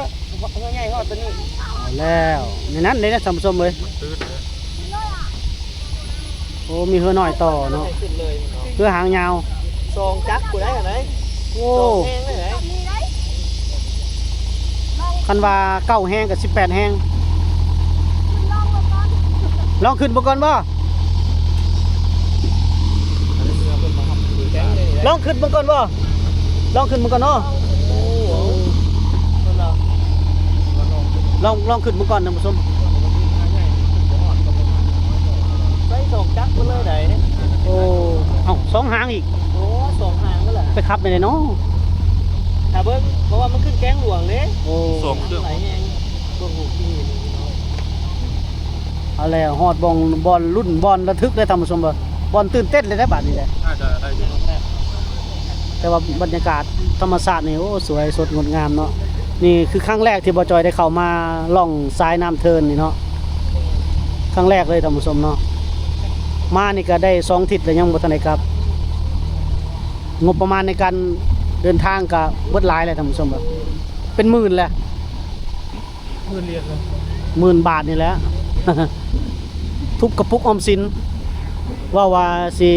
ເຮືອໃຫຍ່ຮອດຕົວນີ້ ເອົາແລ້ວ ໃນນັ້ນເດ້ທ່ານຜູ້ຊົມເອີຍ ມັນຕື່ນເດ້ ໂອ້ ມີເຮືອນ້ອຍຕໍ່ເນາະ ຂຶ້ນເລີຍເນາະ ເຮືອຫາງຍາວ ສອງຈັກຜູ້ໃດຫັ້ນໃດ ໂອ້ ສອງແຮງເລີຍໃດ ຄັນວ່າເກົ້າແຮງກໍສິບແປດແຮງ ລອງຂຶ້ນເບິ່ງກ່ອນບໍ່? ລອງຂຶ້ນເບິ່ງກ່ອນບໍ່? ລອງຂຶ້ນເບິ່ງກ່ອນເນາະ ລອງ ລອງຂຶ້ນເບິ່ງກ່ອນທ່ານຜູ້ຊົມ ໃຊ້ສອງຈັກເລີຍໃດ ໂອ້ ເອົ້າ ສອງຫາງອີກ ໂອ້ ສອງຫາງເລີຍ ໄປຂັບໄປໄດເນາະ ຖ້າເບິ່ງ ເພາະວ່າມັນຂຶ້ນແກງຫຼວງເດ້ ໂອ້ ສອງເຄື່ອງ ຫຼາຍແຮງ ເບິ່ງຮູບທີ່ນີ້ພີ່ນ້ອງ ເອົາແລ້ວ ຮອດບ່ອນ ບ່ອນລຸ້ນ ບ່ອນລະທຶກເດ້ທ່ານຜູ້ຊົມເອີຍ ບ່ອນຕື່ນເຕັ້ນເລີຍເດ້ບາດນີ້ເດ້ ໜ້າຈະໄດ້ຢູ່ ແຕ່ວ່າບັນຍາກາດທຳມະຊາດນີ້ ໂອ້ ສວຍສົດງົດງາມເນາະ ນີ້ຄືຄັ້ງແລກທີ່ບ່າວຈອຍໄດ້ເຂົ້າມາລ່ອງສາຍນ້ຳເທີນນີ້ເນາະ ຄັ້ງແລກເລີຍທ່ານຜູ້ຊົມເນາະ ມານີ້ກໍໄດ້ສອງທິດແລ້ວ ຍັງບໍ່ທັນໄດ້ກັບ ງົບປະມານໃນການເດີນທາງກໍເບິດຫຼາຍແລ້ວທ່ານຜູ້ຊົມ ເປັນໝື່ນແຫຼະ ໝື່ນບາດນີ້ແຫຼະ ທຸບກະປຸກອອມສິນ ເວົ້າວ່າຊິ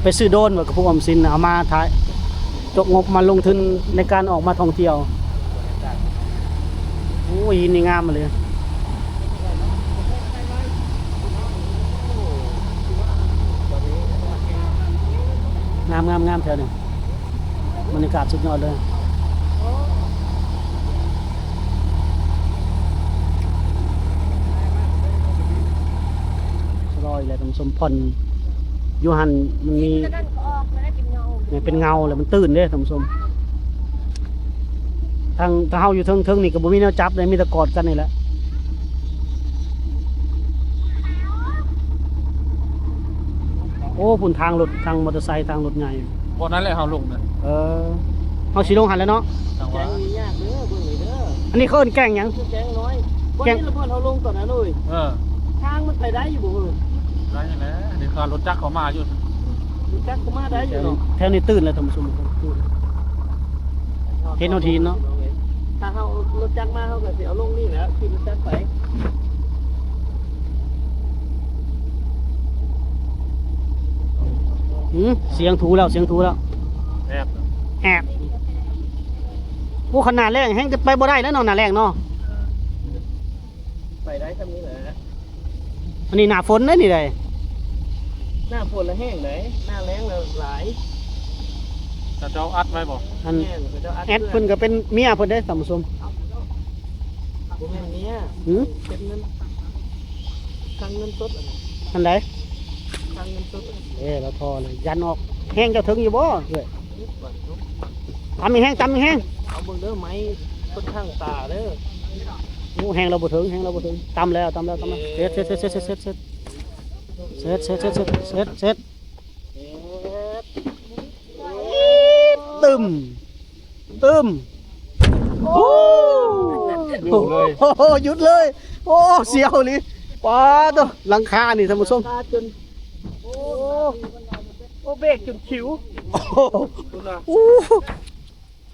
ໄປຊື້ໂດຣນ ວ່າກະປຸກອອມສິນ ເອົາມາຖ່າຍ ຈົກງົບມາລົງທຶນໃນການອອກມາທ່ອງທ່ຽວ ໂອ້ຍ ຫີນນີ້ງາມອີ່ຫຼີ ງາມໆໆ ແຖວນີ້ ບັນຍາກາດສຸດຍອດເລີຍ ສະຫຼອຍແຫຼະທ່ານຜູ້ຊົມ ບ່ອນຢູ່ຫັ້ນມັນມີ ແມ່ນເປັນເງົາແລ້ວມັນຕື່ນເດ້ທ່ານຜູ້ຊົມ ທາງ ຖ້າເຮົາຢູ່ເທິງໆນີ້ກໍບໍ່ມີແນວຈັບເດ້ ມີແຕ່ກອດກັນນີ້ແຫຼະ ໂອ້ ພຸ້ນທາງລົດ ທາງມໍເຕີໄຊ ທາງລົດໃຫຍ່ ບ່ອນນັ້ນແຫຼະເຮົາລົງນະ ເອີ ເຮົາຊິລົງຫັ້ນແຫຼະເນາະ ຈັ່ງວ່າ ແກ້ງນີ້ຍາກເດີ ເບິ່ງນີ້ເດີ ອັນນີ້ເຂົາເອີ້ນແກ້ງຫຍັງ? ແກ້ງນ້ອຍ ແກ້ງ ບ່ອນນີ້ລະບ່ອນເຮົາລົງຕອນນັ້ນເອີຍ ເອີ ທາງມັນໄປໄດ້ຢູ່ບໍ່ເອີຍ? ໄດ້ຫັ້ນແຫຼະ ນີ້ຄືລົດຈັກເຂົາມາຢູ່ ລົດຈັກເຂົາມາໄດ້ຢູ່ເນາະ ແຖວນີ້ຕື່ນແລ້ວທ່ານຜູ້ຊົມ ເຫັນໂນທີນເນາະ ຖ້າເຮົາເອົາລົດຈັກມາ ເຮົາກໍຊິເອົາລົງນີ້ແຫຼະ ຂີ່ລົດຈັກໄປ ຫືມ ສຽງຖູແລ້ວ ສຽງຖູແລ້ວ ແອບ ແອບ ໂອ້ ຄັນໜ້າແລ້ງແຮງຈະໄປບໍ່ໄດ້ແລ້ວເນາະ ໜ້າແລ້ງເນາະ ໄປໄດ້ຊ່ຳນີ້ແຫຼະ ອັນນີ້ໜ້າຝົນເດ້ນີ້ໃດ ໜ້າຝົນລະແຫ້ງໃດ ໜ້າແລ້ງລະຫຼາຍ ເຂົາເຈົ້າອັດໄວ້ບໍ່? ອັນ ແມ່ນ ເຂົາເຈົ້າອັດ ແອດເພິ່ນກໍເປັນເມຍເພິ່ນເດ້ທ່ານຜູ້ຊົມ ບໍ່ແມ່ນເມຍ ຫືມ ເກັບເງິນ ຄັງເງິນສົດ ອັນໃດ ຄັງເງິນສົດ ເອີ ລາວທໍ່ເລີຍ ຢັນອອກ ແຮງເຈົ້າເຖິງຢູ່ບໍ່ເອື້ອຍ? ຕຳແຮງ ຕຳແຮງ ເອົາເບິ່ງເດີ ໄມ້ເພິ່ນຂ້າງຕາເດີ ໂອ້ ແຮງລາວບໍ່ເຖິງ ແຮງລາວບໍ່ເຖິງ ຕຳແລ້ວ ຕຳແລ້ວ ຕຳແລ້ວ ເສັດ ເສັດ ເສັດ ເສັດ ຕຶມ ຕຶມ ໂອ້ ຢຸດເລີຍ ໂອ້ ຢຸດເລີຍ ໂອ້ ສຽວອີ່ຫຼີ ປາດໂທ້ ຫຼັງຄານີ້ທ່ານຜູ້ຊົມ ໂອ້ ໂອ້ ເບຣກຈົນຂິວ ໂອ້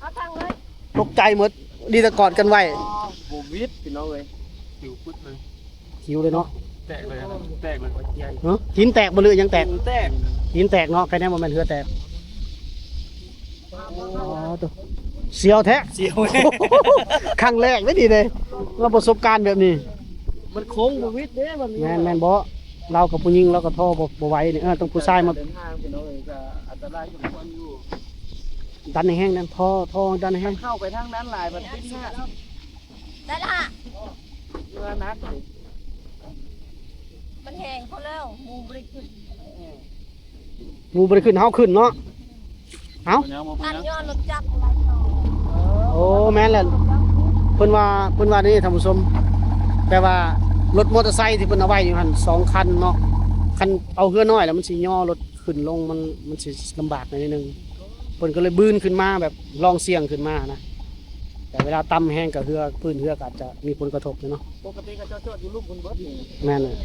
ເອົາທາງເລີຍ ຕົກໃຈໝົດ ດີແຕ່ກອດກັນໄວ້ ບໍ່ຫວິດພີ່ນ້ອງເອີຍ ຂິວປຶດເລີຍ ຂິວເລີຍເນາະ ແຕກເລີຍ ແຕກເລີຍ ຮະ ຫີນແຕກບໍ່ ຫຼືຫຍັງແຕກ? ຫີນແຕກ ຫີນແຕກເນາະ ໃຄແນ່ບໍ່ແມ່ນເຮືອແຕກ ອໍ ໂທ້ ສຽວແທ້ ສຽວ ຄັ້ງແລກເດ້ນີ້ເດ້ ວ່າປະສົບການແບບນີ້ ມັນໂຄ້ງບໍ່ຫວິດເດ້ ມັນມີ ແມ່ນ ແມ່ນບໍ່? ລາວກັບຜູ້ຍິງ ລາວກໍທໍ່ບໍ່ ບໍ່ໄຫວນີ້ ເອີ ຕ້ອງຜູ້ຊາຍມາ ເດີນທາງພີ່ນ້ອງເອີຍ ກໍອັນຕະລາຍສົມຄວນຢູ່ ດັນໃຫ້ແຮງນັ້ນ ທໍ່ ທໍ່ດັນໃຫ້ແຮງ ເຂົ້າໄປທາງນັ້ນຫຼາຍ ມັນຕິດຫາ ໄດ້ລະ ເຮືອໜັກ ມັນແຮງພໍແລ້ວ ໝູ່ບໍ່ໄດ້ຂຶ້ນ ໝູ່ບໍ່ໄດ້ຂຶ້ນ ເຮົາຂຶ້ນເນາະ ເອົ້າ ບໍ່ເປັນຫຍັງ ບໍ່ເປັນຫຍັງ ຕັນຍ້ອນລົດຈັກ ໄຫຼຕໍ່ ໂອ້ ແມ່ນແຫຼະ ເພິ່ນວ່າ ເພິ່ນວ່ານີ້ທ່ານຜູ້ຊົມ ແປວ່າລົດມໍເຕີໄຊທີ່ເພິ່ນເອົາໄວ້ຢູ່ຫັ້ນສອງຄັນເນາະ ຄັນເອົາເຮືອນ້ອຍແລ້ວມັນຊິຍໍລົດຂຶ້ນລົງ ມັນ ມັນຊິລຳບາກໜ້ອຍໜຶ່ງ ເພິ່ນກໍເລີຍບືນຂຶ້ນມາ ແບບລອງສ່ຽງຂຶ້ນມານະ ແຕ່ເວລາຕ່ຳແຮງກໍເຮືອ ພື້ນເຮືອກໍອາດຈະມີຜົນກະທົບເນາະ. ປົກກະຕິເຂົາເຈົ້າຈອດຢູ່ລຸ່ມພຸ້ນເບິດນີ້ ແມ່ນເລີຍ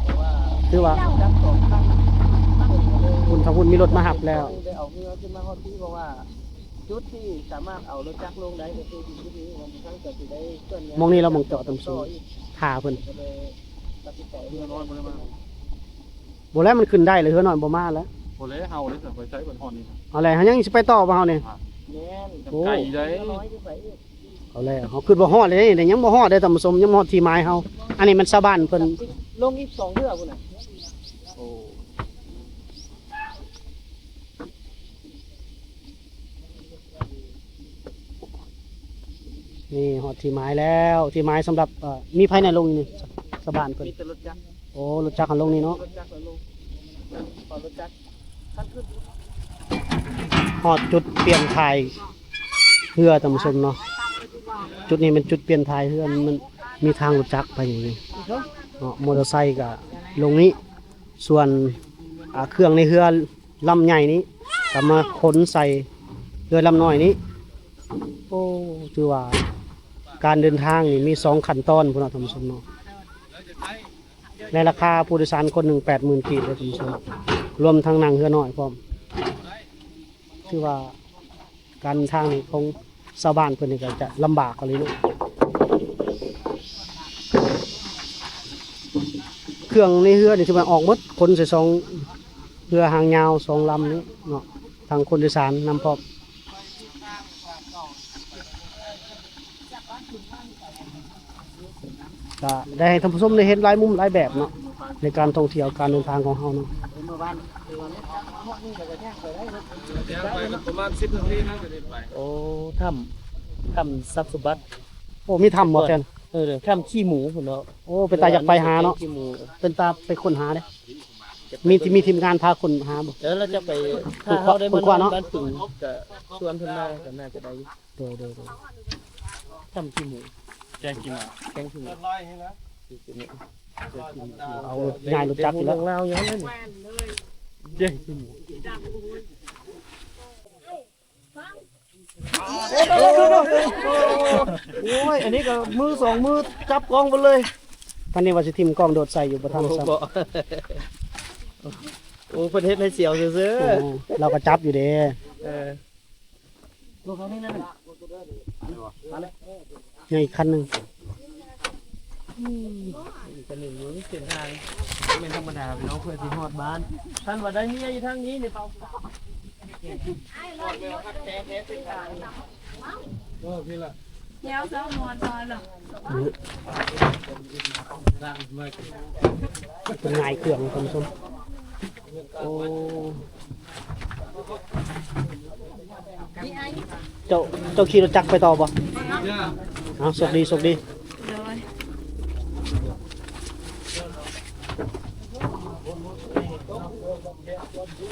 ແຕ່ວ່າ ຄືວ່າ ຈັກສອງຄັນ ພຸ້ນ ທາງພຸ້ນມີລົດມາຮັບແລ້ວ ໄດ້ເອົາເຮືອຂຶ້ນມາຮອດພີ້ ເພາະວ່າຈຸດທີ່ສາມາດເອົາລົດຈັກລົງໄດ້ກໍຄືຢູ່ຈຸດນີ້ ບາງຄັ້ງກໍຊິໄດ້ເຄື່ອນຍ້າຍ ໝ່ອງນີ້ລະ ໝ່ອງຈອດ ທ່ານຜູ້ຊົມ ຖ້າເພິ່ນ ກໍເລີຍຕັດສິນໃຈເຮືອນ້ອຍບໍ່ໄດ້ມາ ບໍ່ແລ້ວ ມັນຂຶ້ນໄດ້ແລ້ວ ເຮືອນ້ອຍບໍ່ມາແລ້ວ ບໍ່ແລ້ວ ເຮົາເດ້ ໄປໃສເພິ່ນຮອດນີ້ ເອົາແລ້ວ ເຮົາຍັງຊິໄປຕໍ່ບໍ່ເຮົານີ້ ແມ່ນ ໂອ້ ໄກເດ້ ເຮົາຄິດວ່າຮອດແລ້ວເດ້ ຍັງບໍ່ຮອດເດ້ທ່ານຜູ້ຊົມ ຍັງບໍ່ຮອດທີ່ໝາຍເຮົາ ອັນນີ້ມັນຊາວບ້ານເພິ່ນ ລົງອີກສອງເທື່ອພຸ້ນນະ ໂອ້ ນີ້ຮອດທີ່ໝາຍແລ້ວ ທີ່ໝາຍສຳລັບ ເອີ ມີໃຜແດ່ລົງນີ້ ຊາວບ້ານເພິ່ນ ມີແຕ່ລົດຈັກ ໂອ້ ລົດຈັກຫັ້ນລົງນີ້ເນາະ ລົດຈັກຫັ້ນລົງ ເພາະລົດຈັກ ຮອດຈຸດປ່ຽນຖ່າຍເຮືອທ່ານຜູ້ຊົມເນາະ ຈຸດນີ້ແມ່ນຈຸດປ່ຽນຖ່າຍເຮືອ ມັນມີທາງລົດຈັກໄປນີ້ເນາະ ມໍເຕີໄຊກະລົງນີ້ ສ່ວນ ອ່າ ເຄື່ອງໃນເຮືອລຳໃຫຍ່ນີ້ກະມາຂົນໃສ່ເຮືອລຳນ້ອຍນີ້ ໂອ້ ຖືວ່າການເດີນທາງນີ້ມີສອງຂັ້ນຕອນພຸ້ນເນາະທ່ານຜູ້ຊົມເນາະ ໃນລາຄາຜູ້ໂດຍສານຄົນໜຶ່ງແປດໝື່ນກີບເດີທ່ານຜູ້ຊົມ ລວມທັງນັ່ງເຮືອນ້ອຍພ້ອມ ຖືວ່າການເດີນທາງນີ້ຂອງຊາວບ້ານເພິ່ນນີ້ກໍຈະລຳບາກອີ່ຫຼີເນາະ ເຄື່ອງໃນເຮືອນີ້ຖືວ່າອອກໝົດ ຂົນໃສ່ສອງເຮືອຫາງຍາວສອງລຳນີ້ເນາະ ທັງຄົນໂດຍສານນຳພ້ອມ. ກະໄດ້ໃຫ້ທ່ານຜູ້ຊົມໄດ້ເຫັນຫຼາຍມຸມຫຼາຍແບບເນາະ ໃນການທ່ອງທ່ຽວການເດີນທາງຂອງເຮົາເນາະ ປະມານສິບນາທີນະ ກໍໄດ້ໄປ ໂອ້ ຖ້ຳ ຖ້ຳຊັບສົມບັດ ໂອ້ ມີຖ້ຳບໍ່ແຊນ ເອີ ຖ້ຳຂີ້ໝູພຸ້ນເນາະ ໂອ້ ເປັນຕາຢາກໄປຫາເນາະ ເປັນຕາໄປຄົ້ນຫາເດ້ ມີ ມີທີມງານພາຄົ້ນຫາບໍ່ ເອີ ລະຈະໄປ ຖ້າເຮົາໄດ້ມານອນບ້ານປຶງ ກະຊວນເພິ່ນມາກໍໜ້າຈະໄດ້ຢູ່ ໂດຍ ໂດຍ ໂດຍ ຖ້ຳຂີ້ໝູ ແກ້ງຂີ້ໝູ ແກ້ງຂີ້ໝູ ເອົາ ຍ້າຍລົດຈັກອີກແລ້ວ ເລື່ອງລາວຍ້ອນນັ້ນ ແກ້ງຂີ້ໝູ ໂອ້ຍ ອັນນີ້ກໍມືສອງມືຈັບກ້ອງເບິດເລີຍ ປານນີ້ວ່າຊິຖິ້ມກ້ອງໂດດໃສ່ຢູ່ ບໍ່ທັນຊ້ຳ ໂອ້ ເພິ່ນເຮັດໃຫ້ສຽວຊື່ໆ ໂອ້ ລາວກໍຈັບຢູ່ເດ້ ເອີ ລົງເຂົານີ້ນັ້ນ ມາເລີຍ ຍັງອີກຄັນໜຶ່ງ ອືມ ອີກຄັນໜຶ່ງຢູ່ເສັ້ນທາງ ບໍ່ແມ່ນທຳມະດາພີ່ນ້ອງ ເພື່ອຊິຮອດບ້ານ ທ່ານວ່າໄດ້ເມຍຢູ່ທາງນີ້ນີ້ ເອີ ພີ່ລະ ແລ້ວຊະ ມ່ວນພໍລະ ເປັນງ່າຍເຄື່ອງທ່ານຜູ້ຊົມ ໂອ້ ເຈົ້າ ເຈົ້າຂີ່ລົດຈັກໄປຕໍ່ບໍ່? ເອົາ ໂຊກດີ ໂຊກດີ ໂດຍ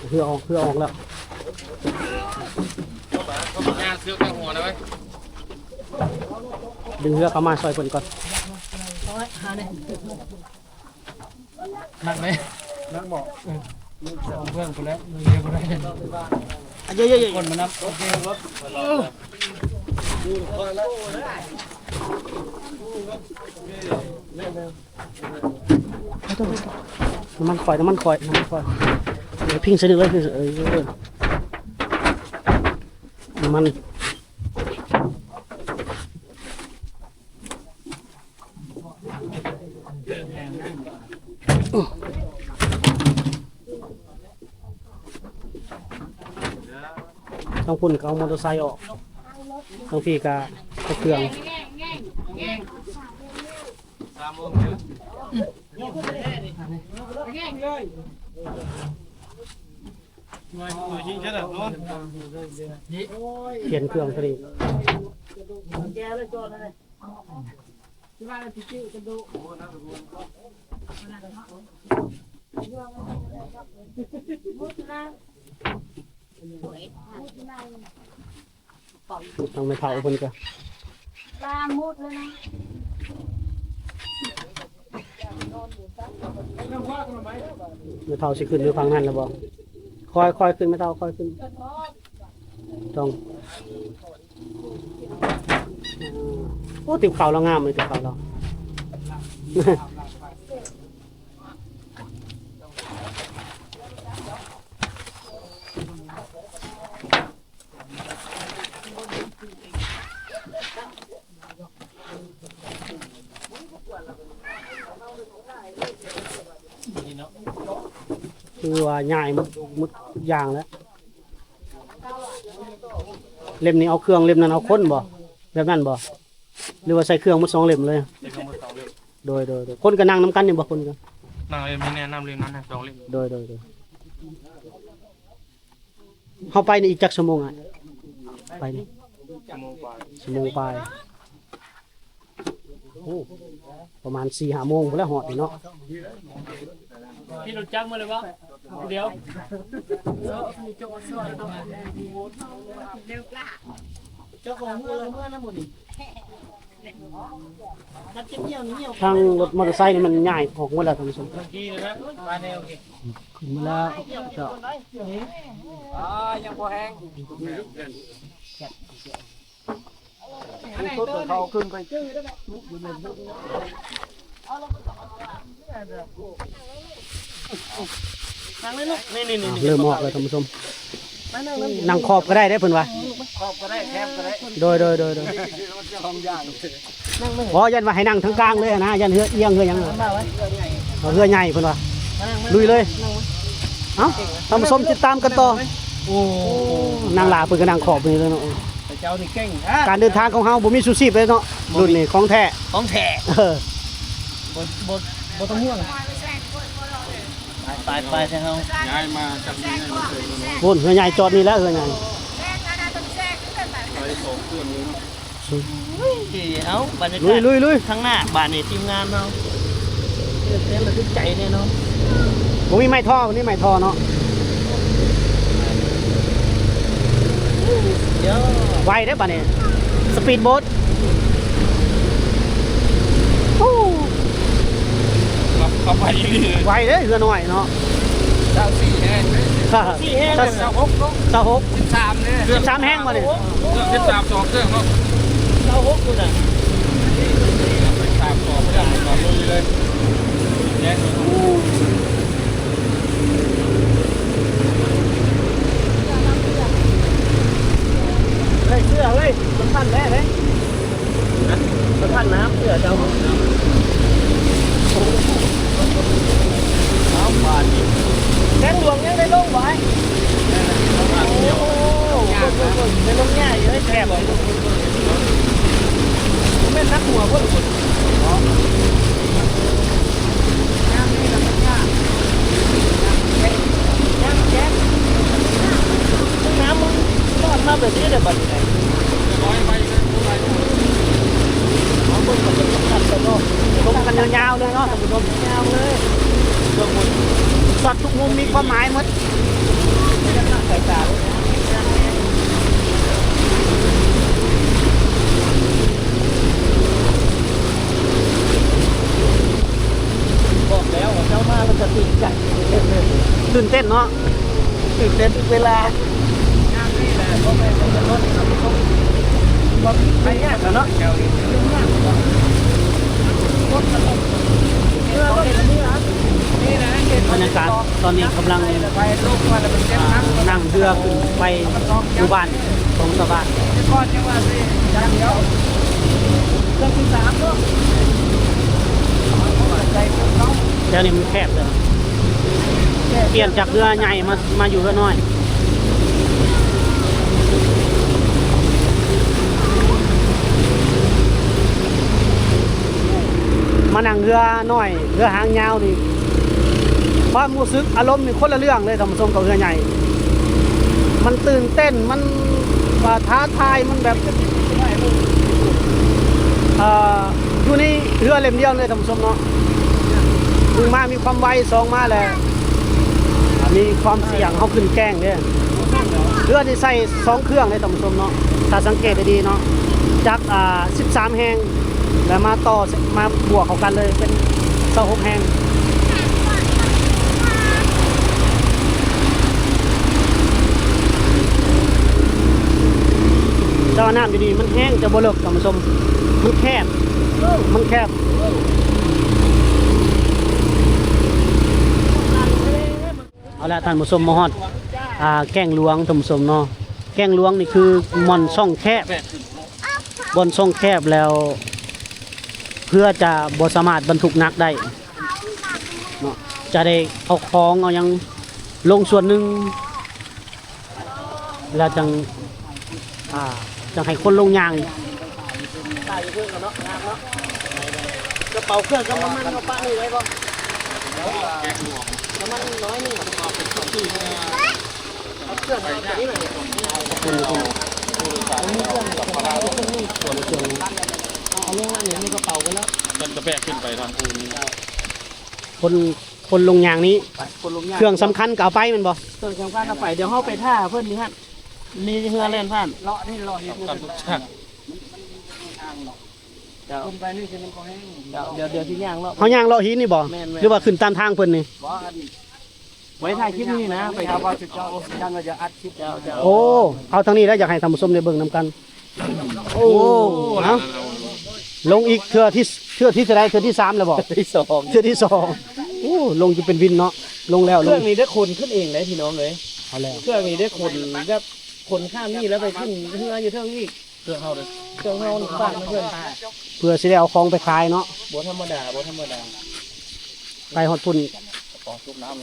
ເຮືອອອກ ເຮືອອອກແລ້ວ ດຶງເຮືອເຂົ້າມາຊ່ອຍເພິ່ນກ່ອນ ໜັກເດ້ ໜັກບໍ່? ເອີ ສອງເບື້ອງພຸ້ນແຫຼະ ມືດຽວບໍ່ໄດ້ ອ່ະ ເຢີໆໆ ຄົນມານຳ ໂອເຄ ລົດ ນ້ຳມັນຂ້ອຍ ນ້ຳມັນຂ້ອຍ ນ້ຳມັນຂ້ອຍ ເອີ ພິງໃສ່ນີ້ເລີຍ ພິງໃສ່ ເອີ ນ້ຳມັນ ທາງພຸ້ນກໍເອົາມໍເຕີໄຊອອກ ທາງພີ້ກໍເອົາເຄື່ອງ ປ່ຽນເຄື່ອງພໍດີ. ໂອ້ຍ ທາງແມ່ເຖົ້າເພິ່ນກໍ ປາໝົດແລ້ວນະ ແມ່ເຖົ້າຊິຂຶ້ນໄປຝັ່ງນັ້ນແລ້ວບໍ່? ຄ່ອຍ ຄ່ອຍຂຶ້ນແມ່ເຖົ້າ ຄ່ອຍຂຶ້ນ ຕ້ອງ ໂອ້ ຕິບເຂົ້າລາວງາມເລີຍ ຕິບເຂົ້າລາວ. ຄືວ່າຍ້າຍໝົດ ໝົດທຸກຢ່າງແລ້ວ. ເຫຼັ້ມນີ້ເອົາເຄື່ອງ ເຫຼັ້ມນັ້ນເອົາຄົນບໍ່? ແບບນັ້ນບໍ່? ຫຼືວ່າໃສ່ເຄື່ອງໝົດສອງເຫຼັ້ມເລີຍ? ໃສ່ເຄື່ອງໝົດສອງເຫຼັ້ມ. ໂດຍ ໂດຍ ໂດຍ. ຄົນກໍນັ່ງນຳກັນນີ້ບໍ່? ຄົນກໍນັ່ງເຫຼັ້ມນີ້ແນ່ ນຳເຫຼັ້ມນັ້ນແນ່ ສອງເຫຼັ້ມ. ໂດຍ ໂດຍ ໂດຍ. ເຮົາໄປນີ້ອີກຈັກຊົ່ວໂມງອ້າຍ? ໄປນີ້ ຊົ່ວໂມງປາຍ ຊົ່ວໂມງປາຍ. ໂອ້ ປະມານສີ່ຫ້າໂມງພຸ້ນແຫຼະ ຮອດນີ້ເນາະ. ຂີ່ລົດຈັກມາເລີຍບໍ່? ດຽວ ເຈົ້າຂອງເມືອງເມືອນຳໝູ່ນີ້. ທາງລົດມໍເຕີໄຊນີ້ມັນຍ້າຍອອກໝົດແລ້ວທ່ານຜູ້ຊົມ. ຂຶ້ນມາແລ້ວເຈົ້າ. ອ່າ ຍັງບໍ່ແຮງ. ເຂົາຂຶ້ນໄປ ນີ້ໆໆ ເລີ່ມອອກແລ້ວທ່ານຜູ້ຊົມ. ນັ່ງຂອບກໍໄດ້ເດ້ເພິ່ນວ່າ. ຂອບກໍໄດ້ ແຄມກໍໄດ້. ໂດຍ ໂດຍ ໂດຍ ໂດຍ. ບໍ່ ຢ້ານວ່າໃຫ້ນັ່ງທາງກາງເລີຍຫັ້ນນະ ຢ້ານເຮືອອຽງເຮືອຫຍັງ. ເອົາເຮືອໃຫຍ່ເພິ່ນວ່າ. ລຸຍເລີຍ. ເອົ້າ ທ່ານຜູ້ຊົມຕິດຕາມກັນຕໍ່. ໂອ້ ນາງຫຼ້າເພິ່ນກໍນັ່ງຂອບນີ້ເລີຍເນາະ. ເຈົ້ານີ້ເກັ່ງ. ການເດີນທາງຂອງເຮົາບໍ່ມີຊູຊີບເລີຍເນາະ. ລຸ້ນນີ້ຂອງແທ້ ຂອງແທ້. ເອີ ບໍ່ ບໍ່ ບໍ່ຕ້ອງຫ່ວງ. ໄປ ໄປ ໄປ ເຮົາຍ້າຍມາຈາກນີ້ ພຸ້ນ ເຮືອໃຫຍ່ຈອດນີ້ແລ້ວ ເຮືອໃຫຍ່. ໄປສອງເຄື່ອງເລີຍເນາະ. ເອົ້າ ບັນຍາກາດ ລຸຍໆໆ ທາງໜ້າບາດນີ້ ທີມງານເຮົາ ຕື່ນເຕັ້ນລະທຶກໃຈແນ່ນອນ. ບໍ່ມີໄມ້ທໍ່ ບໍ່ມີໄມ້ທໍ່ເນາະ. ໄວເດ້ບາດນີ້ ສະປີດໂບດ. ໂອ້ ຂັບ ຂັບໄວອີ່ຫຼີ. ໄວເດ້ເຮືອນ້ອຍເນາະ. ຊາວສີ່ແຮງເດ້ ຊາວສີ່ແຮງ ຊາວຫົກເນາະ. ຊາວຫົກ ສິບສາມເດ້. ສິບສາມແຮງບໍ່ນີ້? ເຄື່ອງສິບສາມ ສອງເຄື່ອງເນາະ. ຊາວຫົກພຸ້ນນະ. ສິບສາມ ສອງເຄື່ອງ ລຸຍເລີຍ. ເຮີ້ຍ ເສື້ອເຮີ້ຍ ມັນສັ່ນແດ່ເດ້. ນະ ສະພາບນ້ຳເສື້ອເຈົ້າ. ເອົາບາດນີ້ ແສງຫຼວງຍັງໄດ້ລົງບໍ່ອ້າຍ? ໂອ້ ໄດ້ລົງໃຫຍ່ເລີຍ ແຄບ. ບໍ່ແມ່ນໜັກຫົວບໍ່? ຍາມນີ້ລະມັນຍາກ ຍາກແຈກ. ນ້ຳມັນຫຼອດມາແບບນີ້ເດ້ບາດນີ້. ລົງກັນຍາວໆເລີຍເນາະທ່ານຜູ້ຊົມ ຍາວເລີຍ ຊັອດທຸກມຸມມີຄວາມໝາຍໝົດ. ບອກແລ້ວວ່າເຈົ້າມາແລ້ວຈະຕິດໃຈ. ຕື່ນເຕັ້ນເນາະ. ຕື່ນເຕັ້ນທຸກເວລາ. ງານນີ້ແຫຼະ ບໍ່ແມ່ນເປັນລົດ ບໍ່ໄປຍາກແລ້ວເນາະ. ບັນຍາກາດຕອນນີ້ກຳລັງ ອ່າ ນັ່ງເຮືອຂຶ້ນໄປໝູ່ບ້ານຂອງຊາວບ້ານ. ແຖວນີ້ມັນແຄບເດີ ປ່ຽນຈາກເຮືອໃຫຍ່ມາ ມາຢູ່ເຮືອນ້ອຍ. ມານັ່ງເຮືອນ້ອຍ ເຮືອຫາງຍາວນີ້ ຄວາມຮູ້ສຶກອາລົມນີ້ຄົນລະເລື່ອງເລີຍທ່ານຜູ້ຊົມ ກັບເຮືອໃຫຍ່. ມັນຕື່ນເຕັ້ນ ມັນ ວ່າທ້າທາຍ ມັນແບບ ເອີ ຢູ່ໃນເຮືອເຫຼັ້ມດຽວເລີຍທ່ານຜູ້ຊົມເນາະ. ໜຶ່ງມາມີຄວາມໄວ ສອງມາແລ້ວ ອ່າ ມີຄວາມສ່ຽງ ເຮົາຂຶ້ນແກ້ງເດ້. ເຮືອນີ້ໃສ່ສອງເຄື່ອງເດ້ທ່ານຜູ້ຊົມເນາະ ຖ້າສັງເກດດີໆເນາະ ຈາກ ອ່າ ສິບສາມແຮງ ແລ້ວມາຕໍ່ ມາບວກເຂົ້າກັນເລີຍເປັນຊາວຫົກແຮງ. ແຕ່ວ່ານ້ຳຢູ່ນີ້ມັນແຫ້ງ ຈະບໍ່ເລິກທ່ານຜູ້ຊົມ ມັນແຄບ ມັນແຄບ. ເອົາລະທ່ານຜູ້ຊົມ ມາຮອດ ອ່າ ແກ້ງຫຼວງທ່ານຜູ້ຊົມເນາະ. ແກ້ງຫຼວງນີ້ຄືບ່ອນຊ່ອງແຄບ ບ່ອນຊ່ອງແຄບແລ້ວ ເຮືອຈະບໍ່ສາມາດບັນທຸກໜັກໄດ້ເນາະ ຈະໄດ້ເອົາຂອງເອົາຫຍັງລົງສ່ວນໜຶ່ງ ແລ້ວຈັ່ງ ອ່າ ຈັ່ງໃຫ້ຄົນລົງຍ່າງ. ຕາຢູ່ເທິງກັນເນາະ ງາມເນາະ. ກະເປົາເຄື່ອງກັບນ້ຳມັນເຮົາປະນີ້ໄດ້ບໍ່? ນ້ຳມັນນ້ອຍໜຶ່ງ ເອົາເຄື່ອງເອົາຕົວນີ້ໄວ້ ເອົາລົງອັນນີ້ໃນກະເປົາໄປແລ້ວ ມັນກະແບກຂຶ້ນໄປທາງພູນ. ຄົນ ຄົນລົງຍ່າງນີ້ ຄົນລົງຍ່າງ ເຄື່ອງສຳຄັນກະເອົາໄປແມ່ນບໍ່? ເຄື່ອງສຳຄັນເອົາໄປ ດຽວເຮົາໄປຖ້າເພິ່ນຢູ່ຫັ້ນ ມີເຮືອແລ່ນຜ່ານ ເລາະນີ້ເລາະເຫັນກັນທຸກຢ່າງ. ດຽວ ດຽວ ດຽວຊິຍ່າງເລາະ ເຮົາຍ່າງເລາະຫີນນີ້ບໍ່? ແມ່ນໆ ຫຼືວ່າຂຶ້ນຕາມທາງເພິ່ນນີ້? ບໍ່ ອັນ ໄວ້ຖ່າຍຄລິບນີ້ນະ ໄປ ເຈົ້າວ່າ ເຈົ້າ ເຈົ້າວ່າຈະອັດຄລິບ ເຈົ້າ ເຈົ້າ ໂອ້ ເອົາທາງນີ້ແຫຼະ ຢາກໃຫ້ທ່ານຜູ້ຊົມໄດ້ເບິ່ງນຳກັນ. ໂອ້ ເອົ້າ ລົງອີກເທື່ອທີ ເທື່ອທີເທົ່າໃດ? ເທື່ອທີສາມແລ້ວບໍ່? ທີສອງ ເທື່ອທີສອງ. ໂອ້ ລົງຈົນເປັນວິນເນາະ ລົງແລ້ວ ເຄື່ອງນີ້ໄດ້ຂົນຂຶ້ນເອງເດ້ພີ່ນ້ອງເອີຍ. ເອົາແລ້ວ ເຄື່ອງນີ້ໄດ້ຂົນແບບຂົນຂ້າມນີ້ແລ້ວໄປຂຶ້ນເຮືອຢູ່ເທິງອີກ. ເຄື່ອງເຮົາເດ້ ເຄື່ອງເຮົາຝາກນຳເພິ່ນ ເພື່ອຊິໄດ້ເອົາຂອງໄປຂາຍເນາະ. ບໍ່ທຳມະດາ ບໍ່ທຳມະດາ ໄປຮອດພຸ້ນ ກະເປົາຕົກນ້ຳ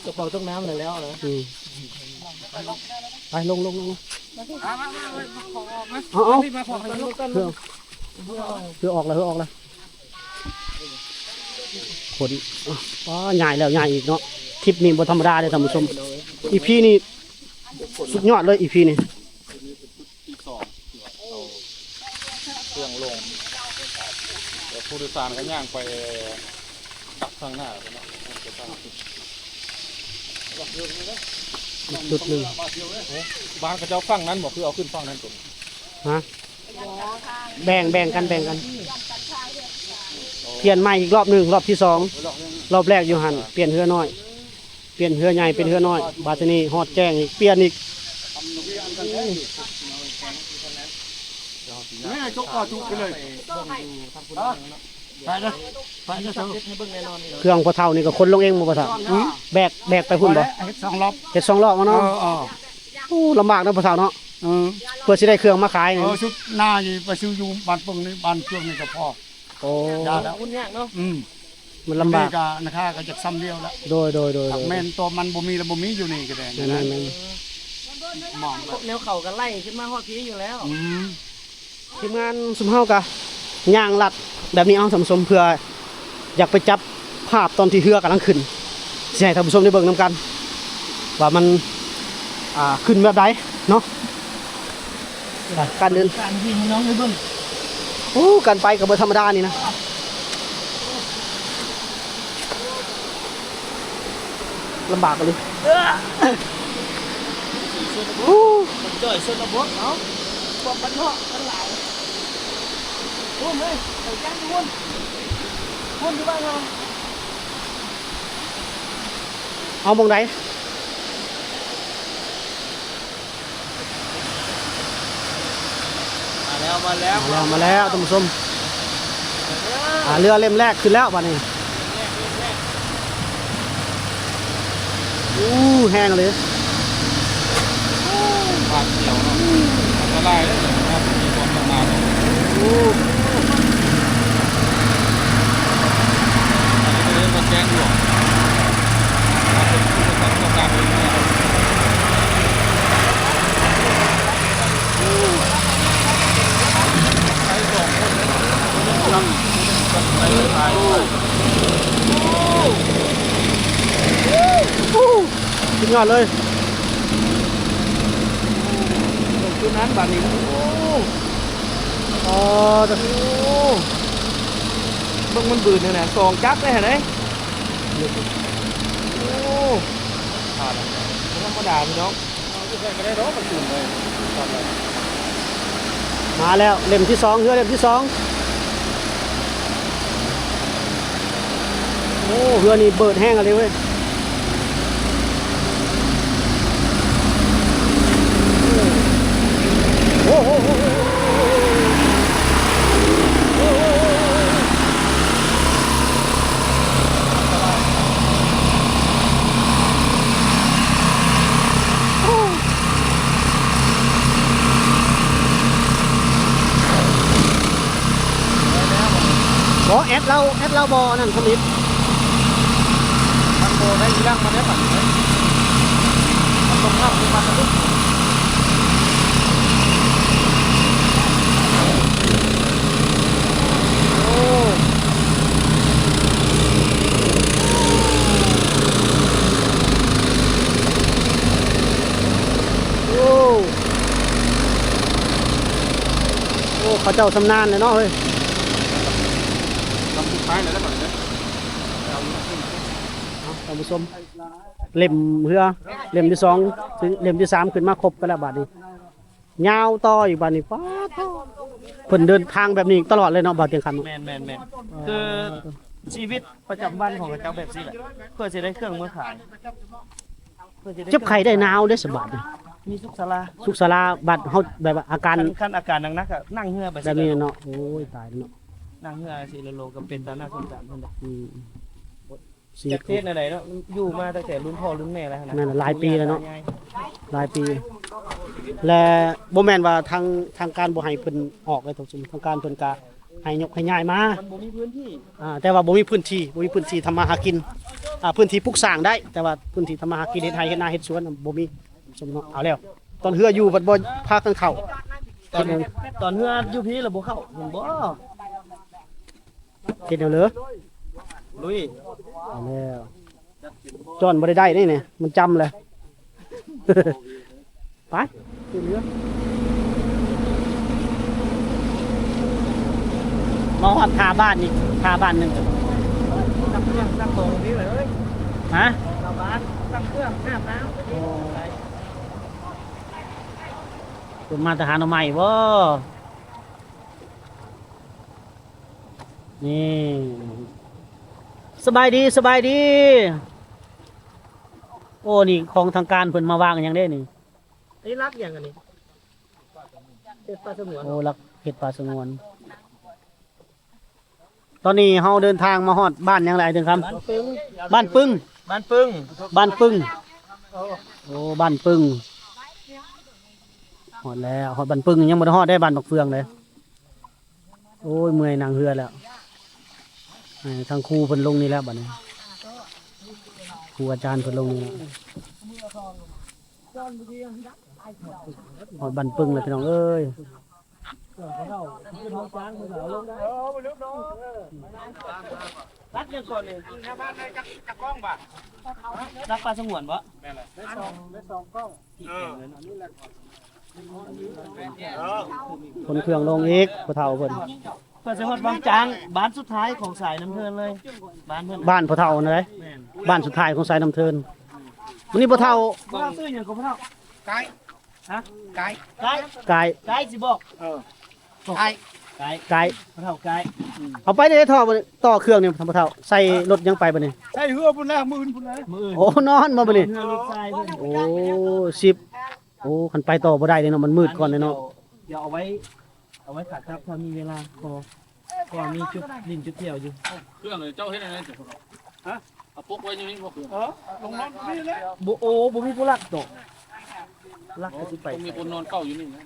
ກະເປົາຕົກນ້ຳແລ້ວນະ. ອືມ ໄປ ລົງ ລົງ ລົງ ເອົາ ເອົາ ເຮືອ ເຮືອອອກແລ້ວ ເຮືອອອກແລ້ວ. ຄົນ ປ້າ ຍ້າຍແລ້ວຍ້າຍອີກເນາະ. ທຣິບນີ້ບໍ່ທຳມະດາເດ້ທ່ານຜູ້ຊົມ ອີພີນີ້ສຸດຍອດເລີຍ ອີພີນີ້. ທີສອງ ເອົາເຄື່ອງລົງ ແລ້ວຜູ້ໂດຍສານກະຍ່າງໄປຕັກທາງໜ້າເນາະ. ຈຸດໜຶ່ງ ບ້ານເຂົາເຈົ້າຝັ່ງນັ້ນບໍ່? ຄືເອົາຂຶ້ນຝັ່ງນັ້ນຕົວ ຮະ? ແບ່ງ ແບ່ງກັນ ແບ່ງກັນ ປ່ຽນໃໝ່ອີກລອບໜຶ່ງ ລອບທີສອງ. ລອບແລກຢູ່ຫັ້ນ ປ່ຽນເຮືອນ້ອຍ ປ່ຽນເຮືອໃຫຍ່ເປັນເຮືອນ້ອຍ ບາດທີນີ້ຮອດແກ້ງອີກ ປ່ຽນອີກ. ແມ່ ຈົກກໍຈຸກໄປເລີຍ ໄປເດີ ໄປເດີ. ເຄື່ອງພໍ່ເຖົ້ານີ້ກະຂົນລົງເອງບໍ່ພໍ່ເຖົ້າ? ອືມ ແບກ ແບກໄປພຸ້ນບໍ່? ເຮັດສອງລອບ ເຮັດສອງລອບເນາະ. ເອີ ເອີ ໂອ້ ລຳບາກເນາະພໍ່ເຖົ້າເນາະ. ເອີ ເພື່ອຊິໄດ້ເຄື່ອງມາຂາຍນີ້ ເອີ ຊຸດໜ້ານີ້ໄປຊື້ຢູ່ບ້ານປຶ້ງນີ້ ບ້ານເຄື່ອງນີ້ກະພໍ. ໂອ້ ຢ່າແລ້ວ ຫຍຸ້ງຍາກເນາະ. ອືມ ມັນລຳບາກ ກະນາຄາກະຢາກຊ່ຳດຽວແລ້ວ. ໂດຍ ໂດຍ ໂດຍ ແມ່ນ ໂຕມັນບໍ່ມີລະບໍ່ມີຢູ່ນີ້ກະໄດ້. ແມ່ນໆ ແນວເຂົ້າກະໄລ່ຂຶ້ນມາຮອດພີ້ຢູ່ແລ້ວ. ອືມ ທີມງານຊຸມເຮົາກະຍ່າງລັດແບບນີ້ ເອົາທ່ານຜູ້ຊົມ ເພື່ອຢາກໄປຈັບພາບຕອນທີ່ເຮືອກຳລັງຂຶ້ນ ຊິໃຫ້ທ່ານຜູ້ຊົມໄດ້ເບິ່ງນຳກັນວ່າມັນ ອ່າ ຂຶ້ນແບບໃດເນາະ. ການເດີນ ການຍິງນ້ອງໃຫ້ເບິ່ງ. ໂອ້ ການໄປກະບໍ່ທຳມະດານີ້ນະ ລຳບາກອີ່ຫຼີ. ໂອ້ ມັນຈ່ອຍຊົນນະບົດເນາະ ພວກມັນເນາະ ມັນຫຼາຍ. ໂອ້ ເຮີ້ຍ ໄປຈ້າງພຸ້ນ ພຸ້ນຢູ່ບ້ານເຮົາ. ເອົາໝ່ອງໃດ? ມາແລ້ວ ມາແລ້ວ ມາແລ້ວ ມາແລ້ວທ່ານຜູ້ຊົມ. ອ່າ ເຮືອເຫຼັ້ມແລກຂຶ້ນແລ້ວບາດນີ້. ໂອ້ ແຮງເລີຍ ບາດດຽວເນາະ ອັນຕະລາຍເດ້. ໂອ້ ອັນນີ້ກະເອີ້ນວ່າແກ້ງຫຼວງ. ສຸດຍອດເລີຍ ຄືນັ້ນບາດນີ້. ໂອ້ ອໍ ໂອ້ ເບິ່ງມັນບືນຫັ້ນນະ ສອງຈັກເລີຍຫັ້ນເດ້. ໂອ້ ບໍ່ທຳມະດາພີ່ນ້ອງ. ມາແລ້ວ ເຫຼັ້ມທີສອງ ເຮືອເຫຼັ້ມທີສອງ. ໂອ້ ເຮືອນີ້ເບີດແຮງອີ່ຫຼີເວີຍ. ໂອ້ໂຫ ໂອ້ໂຫ ໂອ້ໂຫ ບໍ່ ແອັດລາວ ແອັດລາວບໍ່ ອັນນັ້ນທຳອິດ ມັນບໍ່ໄດ້ອີ່ຫຼັງມາແລ້ວບັດນີ້ ມັນບໍ່ພາບທີ່ມັນນະລູກ. ໂອ້ ໂອ້ ໂອ້ ເຂົາເຈົ້າຊຳນານແຫຼະເນາະເຮີ້ຍ. ລຳສຸດທ້າຍແລ້ວບັດນີ້ ເອົາ ທ່ານຜູ້ຊົມ ເຫຼັ້ມເຮືອ ເຫຼັ້ມທີສອງ ເຫຼັ້ມທີສາມ ຂຶ້ນມາຄົບກັນແລ້ວບາດນີ້. ຍາວຕໍ່ອີກບາດນີ້ ປາດໂທ້ ເພິ່ນເດີນທາງແບບນີ້ຕະຫຼອດເລີຍເນາະ ບ່າວຕຽງຄຳ. ແມ່ນໆໆ ຄືຊີວິດປະຈຳວັນຂອງເຂົາເຈົ້າແບບນີ້ແຫຼະ ເພື່ອຊິໄດ້ເຄື່ອງເມືອຂາຍ ເຈັບໄຂ້ໄດ້ໜາວເດ້ສະບາດນີ້ ມີສຸກສາລາ ສຸກສາລາ. ບັດເຮົາແບບວ່າອາການ ຄັນ ຄັນອາການໜັກໆ ກະນັ່ງເຮືອໄປ ແບບນີ້ເນາະ. ໂອ້ຍ ຕາຍເນາະ ນັ່ງເຮືອຊິໂລໂລ ກະເປັນຕາໜ້າສົງສານເພິ່ນດອກ. ອືມ ຊີວິດ ຈັກເຮັດແນວໃດເນາະ ຢູ່ມາຕັ້ງແຕ່ລຸ້ນພໍ່ລຸ້ນແມ່ແລ້ວຫັ້ນນະ. ແມ່ນ ຫຼາຍປີແລ້ວເນາະ ຫຍຸ້ງຍາກ ຫຼາຍປີ ແລະ ບໍ່ແມ່ນວ່າທາງ ທາງການບໍ່ໃຫ້ເພິ່ນອອກເດ້ທ່ານຜູ້ຊົມ ທາງການເພິ່ນກະໃຫ້ຍົກໃຫ້ຍ້າຍມາ ມັນບໍ່ມີພື້ນທີ່ ອ່າ ແຕ່ວ່າບໍ່ມີພື້ນທີ່ ບໍ່ມີພື້ນທີ່ທຳມາຫາກິນ ອ່າ ພື້ນທີ່ປຸກສ້າງໄດ້ ແຕ່ວ່າພື້ນທີ່ທຳມາຫາກິນ ເຮັດໄຮ່ເຮັດນາເຮັດສວນບໍ່ມີ ທ່ານຜູ້ຊົມເນາະ. ເອົາແລ້ວ ຕອນເຮືອຢູ່ບັດບໍ່ພາກັນເຂົ້າ ຕອນ ຕອນເຮືອຢູ່ພີ້ລະບໍ່ເຂົ້າ ເຫັນບໍ່? ເຮັດແນວເລີ ລຸຍ ເອົາແລ້ວ ຈ້ອນບໍ່ໄດ້ໄດ້ນີ້ ມັນຈຳແລ້ວ ໄປ ຂຶ້ນເຮືອ ມາຮອດທ່າບ້ານອີກ ທ່າບ້ານໜຶ່ງ ຕັ້ງເຄື່ອງຕັ້ງຂອງນີ້ເລີຍ ຮະ ຊາວບ້ານຕັ້ງເຄື່ອງອາບນ້ຳ ເພິ່ນມາແຕ່ຫາໜໍ່ໄມ້ບໍ? ນີ້ ສະບາຍດີ ສະບາຍດີ. ໂອ້ ນີ້ຂອງທາງການເພິ່ນມາວາງຫຍັງເດ້ນີ້? ອັນນີ້ລັກຫຍັງອັນນີ້? ເຂດປ່າສະຫງວນ. ໂອ້ ລັກເຂດປ່າສະຫງວນ. ຕອນນີ້ເຮົາເດີນທາງມາຮອດບ້ານຫຍັງແລ້ວ ອ້າຍເຖິງຄຳ? ບ້ານປຶ້ງ ບ້ານປຶ້ງ ບ້ານປຶ້ງ ບ້ານປຶ້ງ. ໂອ້ ບ້ານປຶ້ງ ຮອດແລ້ວ ຮອດບ້ານປຶ້ງ. ຍັງບໍ່ໄດ້ຮອດເດ້ ບ້ານບັກເຟືອງເດ້. ໂອ້ຍ ເມື່ອຍນັ່ງເຮືອແລ້ວ. ໃຫ້ທາງຄູເພິ່ນລົງນີ້ແລ້ວບັດນີ້ ຄູອາຈານເພິ່ນລົງນີ້ແລ້ວ. ຮອດບ້ານປຶ້ງແລ້ວພີ່ນ້ອງເອີຍ. ລັກຫຍັງກ່ອນນີ້? ລັກປ່າສະຫງວນບໍ່? ແມ່ນແຫຼະ ໄດ້ສອງ ໄດ້ສອງກ້ອງ. ເອີ ຂົນເຄື່ອງລົງອີກ ພໍ່ເຖົ້າເພິ່ນ. ເພື່ອຊິຮອດວັງຈາງ ບ້ານສຸດທ້າຍຂອງສາຍນ້ຳເທີນເລີຍ ບ້ານເພິ່ນ ບ້ານພໍ່ເຖົ້າຫັ້ນເດ້. ແມ່ນ ບ້ານສຸດທ້າຍຂອງສາຍນ້ຳເທີນ. ມື້ນີ້ພໍ່ເຖົ້າ ພໍ່ເຖົ້າຊື່ຫຍັງກໍພໍ່ເຖົ້າ? ກາຍ ຮະ? ກາຍ ກາຍ ກາຍ ກາຍຊິບອກ. ເອີ ກາຍ ກາຍ ກາຍ ພໍ່ເຖົ້າກາຍ. ອືມ ເອົາໄປເດ້ທໍ່ ຕໍ່ເຄື່ອງນີ້ພໍ່ເຖົ້າ ໃສ່ລົດຫຍັງໄປບັດນີ້? ໃສ່ເຮືອພຸ້ນແຫຼະ ມື້ອື່ນພຸ້ນແຫຼະ ມື້ອື່ນ. ໂອ້ ນອນບໍ່ບັດນີ້? ເຮືອລູກຊາຍເພິ່ນ. ໂອ້ ສິບ ໂອ້ ຄັນໄປຕໍ່ບໍ່ໄດ້ເດ້ເນາະ ມັນມືດກ່ອນເດ້ເນາະ. ດຽວເອົາໄວ້ ເອົາໄວ້ຂາກັບ ຖ້າມີເວລາ ພໍ ພໍມີຈຸດຫຼິ້ນຈຸດທ່ຽວຢູ່. ເຄື່ອງເຈົ້າເຮັດອັນນັ້ນ ຮະ? ເອົາປົກໄວ້ຢູ່ນີ້ບໍ່? ເອີ ລົງນອນຢູ່ນີ້ແຫຼະ. ບໍ່ ໂອ້ ບໍ່ມີຜູ້ລັກດອກ ລັກກໍຊິໄປ ຕ້ອງມີຄົນນອນເຝົ້າຢູ່ນີ້ນະ.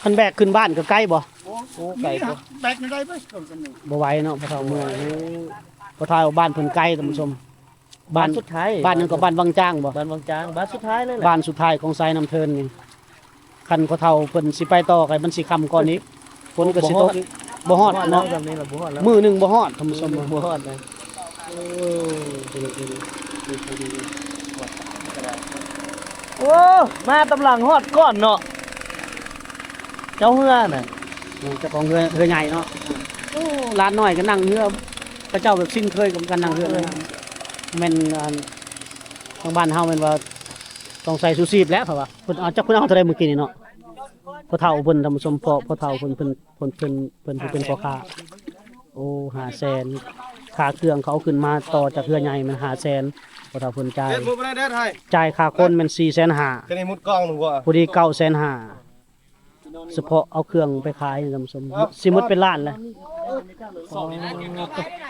ຄັນແບກຂຶ້ນບ້ານກໍໄກບໍ່? ໂອ້ ໄກບໍ່ ແບກໄດ້ໄປ ບໍ່ໄຫວເນາະ ພໍ່ເຖົ້າເມື່ອຍ. ໂອ້ ພໍ່ເຖົ້າ ບ້ານເພິ່ນໄກ ທ່ານຜູ້ຊົມ. ບ້ານ ບ້ານສຸດທ້າຍ ບ້ານຫຍັງກໍ ບ້ານວັງຈາງບໍ່? ບ້ານວັງຈາງ ບ້ານສຸດທ້າຍເລີຍແຫຼະ ບ້ານສຸດທ້າຍຂອງສາຍນ້ຳເທີນນີ້. ຄັນພໍ່ເຖົ້າເພິ່ນຊິໄປຕໍ່ ກໍມັນຊິຄ່ຳກ່ອນອີກ ຝົນກໍຊິຕົກ. ບໍ່ຮອດ ບໍ່ຮອດເນາະ ມື້ໜຶ່ງບໍ່ຮອດ ທ່ານຜູ້ຊົມ ບໍ່ຮອດນະ. ໂອ້ ໂອ້ ມາຕາມຫຼັງຮອດກ່ອນເນາະ ເຈົ້າເຮືອນະ. ເຈົ້າຂອງເຮືອ ເຮືອໃຫຍ່ເນາະ. ໂອ້ ຫຼານນ້ອຍກໍນັ່ງເຮືອ ເຂົາເຈົ້າແບບຊິນເຄີຍກັບການນັ່ງເຮືອ. ແມ່ນ ອັນ ທາງບ້ານເຮົາແມ່ນວ່າ ຕ້ອງໃສ່ຊູຊີບແຫຼະ ເພາະວ່າເພິ່ນເອົາ ຈັກເພິ່ນເອົາເທົ່າໃດມື້ກີ້ນີ້ເນາະ ພໍ່ເຖົ້າເພິ່ນ ທ່ານຜູ້ຊົມ ພໍ່ ພໍ່ເຖົ້າເພິ່ນ ເພິ່ນ ເພິ່ນ ເພິ່ນ ເພິ່ນ ເພິ່ນເປັນພໍ່ຄ້າ. ໂອ້ ຫ້າແສນ ຄ່າເຄື່ອງເຂົາເອົາຂຶ້ນມາຕໍ່ຈາກເຮືອໃຫຍ່ແມ່ນຫ້າແສນ ພໍ່ເຖົ້າເພິ່ນຈ່າຍ ເດັດໝົດບໍ່ໄດ້ເດັດໃຫ້ ຈ່າຍຄ່າຄົນແມ່ນສີ່ແສນຫ້າ ຄືໃຫ້ໝົດກອງໜຶ່ງບໍ່ ພໍດີເກົ້າແສນຫ້າ ສະເພາະເອົາເຄື່ອງໄປຂາຍ ທ່ານຜູ້ຊົມ ເອົ້າ ຊິໝົດເປັນລ້ານແຫຼະ.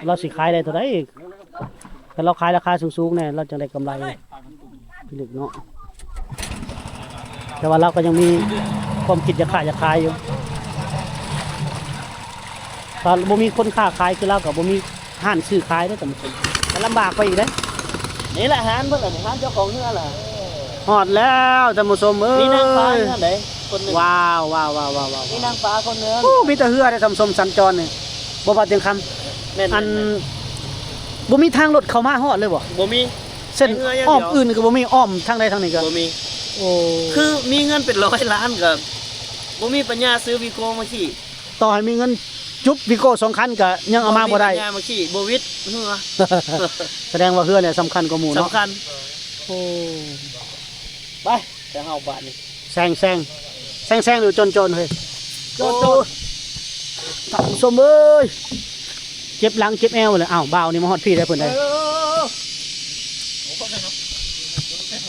ລາວຊິຂາຍໄດ້ເທົ່າໃດ? ຄັນລາວຂາຍລາຄາສູງໆແນ່ ລາວຈັ່ງໄດ້ກຳໄລ ພີ່ນ້ອງເນາະ. ແຕ່ວ່າລາວກໍຍັງມີຄວາມຄິດຢາກຄ້າຢາກຂາຍຢູ່. ຖ້າບໍ່ມີຄົນຄ້າຂາຍຄືລາວກໍບໍ່ມີຮ້ານຊື້ຂາຍເດ້ ທ່ານຜູ້ຊົມ ກໍລຳບາກໄປອີກເດ້. ນີ້ແຫຼະຮ້ານເພິ່ນລະ ຮ້ານເຈົ້າຂອງເຮືອນລະ. ຮອດແລ້ວທ່ານຜູ້ຊົມເອີຍ ມີນາງຟ້າເຮືອນໃດ ຄົນໜຶ່ງ. ວ້າວ ວ້າວ ມີນາງຟ້າຄົນໜຶ່ງ. ໂອ້ ມີແຕ່ເຮືອເດ້ທ່ານຜູ້ຊົມ ສັນຈອນນີ້ ບໍ່ວ່າຕຽງຄຳ. ແມ່ນໆໆ ອັນ ບໍ່ມີທາງລົດເຂົ້າມາຮອດເລີຍບໍ່? ບໍ່ມີ. ເສັ້ນອ້ອມອື່ນກໍບໍ່ມີ ອ້ອມທາງໃດທາງນີ້ກໍບໍ່ມີ. ໂອ້ ຄືມີເງິນເປັນຮ້ອຍລ້ານກໍບໍ່ມີປັນຍາຊື້ວີໂກ້ມາຂີ່. ຕໍ່ໃຫ້ມີເງິນຈຸບວີໂກ້ສອງຄັນກໍຍັງເອົາມາບໍ່ໄດ້ ບໍ່ມີປັນຍາມາຂີ່ ບໍ່ວິດເຮືອ. ສະແດງວ່າເຮືອນີ້ສຳຄັນກວ່າໝູ່ເນາະ. ສຳຄັນ. ໂອ້ ໄປ ແຕ່ເຮົາບາດນີ້ ແຊງ ແຊງ ແຊງ ແຊງ ຫຼື ຈົນ ຈົນ ເຮີ້ຍ ໂອ້ ທ່ານຜູ້ຊົມເອີຍ ເຈັບຫຼັງເຈັບແອວແລ້ວ. ອ້າວ ບ່າວນີ້ມາຮອດພີ້ແລ້ວເພິ່ນເດ້.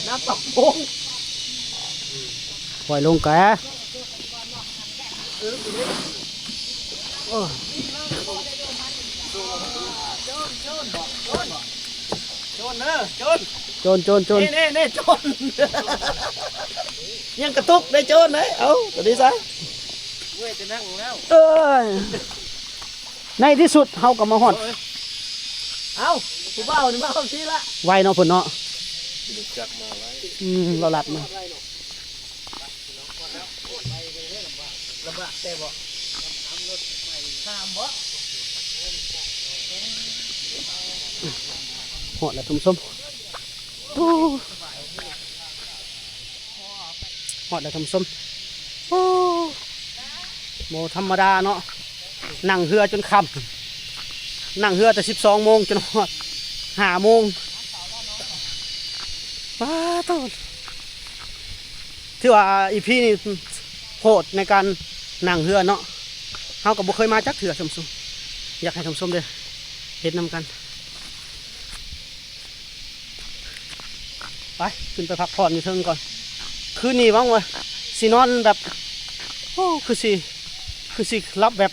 ນ້ຳປາກໂປ່ງ ປ່ອຍລົງກະ ໂຈນເດີ ໂຈນ ໂຈນ ໂຈນ ໂຈນ ນີ້ ນີ້ ນີ້ ໂຈນ ຍັງກະຕຸກໄດ້ໂຈນໄດ໋. ເອົາ ຕົວນີ້ຊະ ເມື່ອຍແຕ່ນັ່ງແລ້ວ ເອີຍ. ໃນທີ່ສຸດເຮົາກໍມາຮອດ. ເອົ້າ ຜູ້ບ່າວນີ້ມາຮອດພີ້ລະ ໄວເນາະເພິ່ນເນາະ. ອືມ ລາວລັດມາ ລຳບາກແຕ່ບໍ່ ຂ້າມບໍ່ ຮອດແລ້ວທ່ານຜູ້ຊົມ. ໂອ້ ຮອດແລ້ວທ່ານຜູ້ຊົມ. ໂອ້ ບໍ່ທຳມະດາເນາະ ນັ່ງເຮືອຈົນຄ່ຳ ນັ່ງເຮືອແຕ່ສິບສອງໂມງຈົນຮອດຫ້າໂມງ. ປາໂທ້ ຖືວ່າອີພີນີ້ໂຫດໃນການນັ່ງເຮືອເນາະ. ເຮົາກໍບໍ່ເຄີຍມາຈັກເທື່ອທ່ານຜູ້ຊົມ ຢາກໃຫ້ທ່ານຜູ້ຊົມໄດ້ເຫັນນຳກັນ. ໄປ ຂຶ້ນໄປພັກຜ່ອນຢູ່ເທິງກ່ອນ. ຄືນນີ້ຫວັງວ່າຊິນອນແບບ ໂອ້ ຄືຊິ ຄືຊິຫຼັບແບບ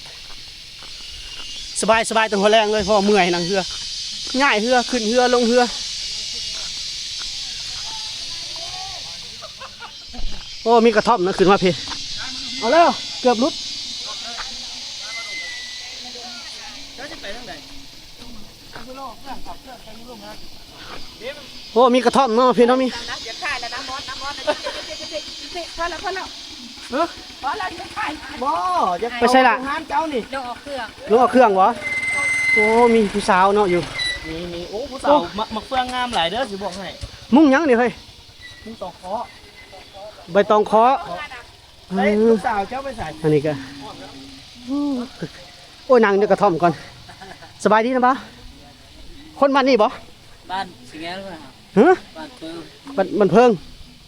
ສະບາຍໆ ແຕ່ຫົວແລງເລີຍ ເພາະວ່າເມື່ອຍນັ່ງເຮືອ ຍ້າຍເຮືອ ຂຶ້ນເຮືອ ລົງເຮືອ. ໂອ້ ມີກະທ່ອມນະ ຂຶ້ນມາພີ້. ເອົາແລ້ວ ເກືອບຫຼຸດ. ເຈົ້າຈະໄປທາງໃດ? ໂອ້ ມີກະທ່ອມເນາະ ພີ່ນ້ອງມີ. ຢ່າຂາຍແລ້ວນະມອດ ນະມອດ ພໍແລ້ວ ພໍແລ້ວ. ເອີ ພໍແລ້ວ ຢ່າຂາຍ. ບໍ່ ຢາກ ໄປໃສລະ? ໂຮງງານເຈົ້ານີ້ ລົງເອົາເຄື່ອງ ລົງເອົາເຄື່ອງບໍ່? ໂອ້ ມີຜູ້ສາວເນາະຢູ່ ມີ ມີ. ໂອ້ ຜູ້ສາວ ໂອ້ ໝາກ ໝາກເຟືອງງາມຫຼາຍເດີ ຊິບອກໃຫ້. ມຸງຫຍັງນີ້ເຮີ້ຍ? ມຸງຕອງເຄາະ ໃບຕອງເຄາະ. ເອີ ລູກສາວເຈົ້າໄປໃສ? ອັນນີ້ກໍ ໂອ້ຍ ນັ່ງຢູ່ກະທ່ອມກ່ອນ. ສະບາຍດີນະບ່າວ. ຄົນບ້ານນີ້ບໍ່? ບ້ານຊິແງວນະ. ຮະ? ບ້ານປຶງ ບ້ານ ບ້ານເພິງ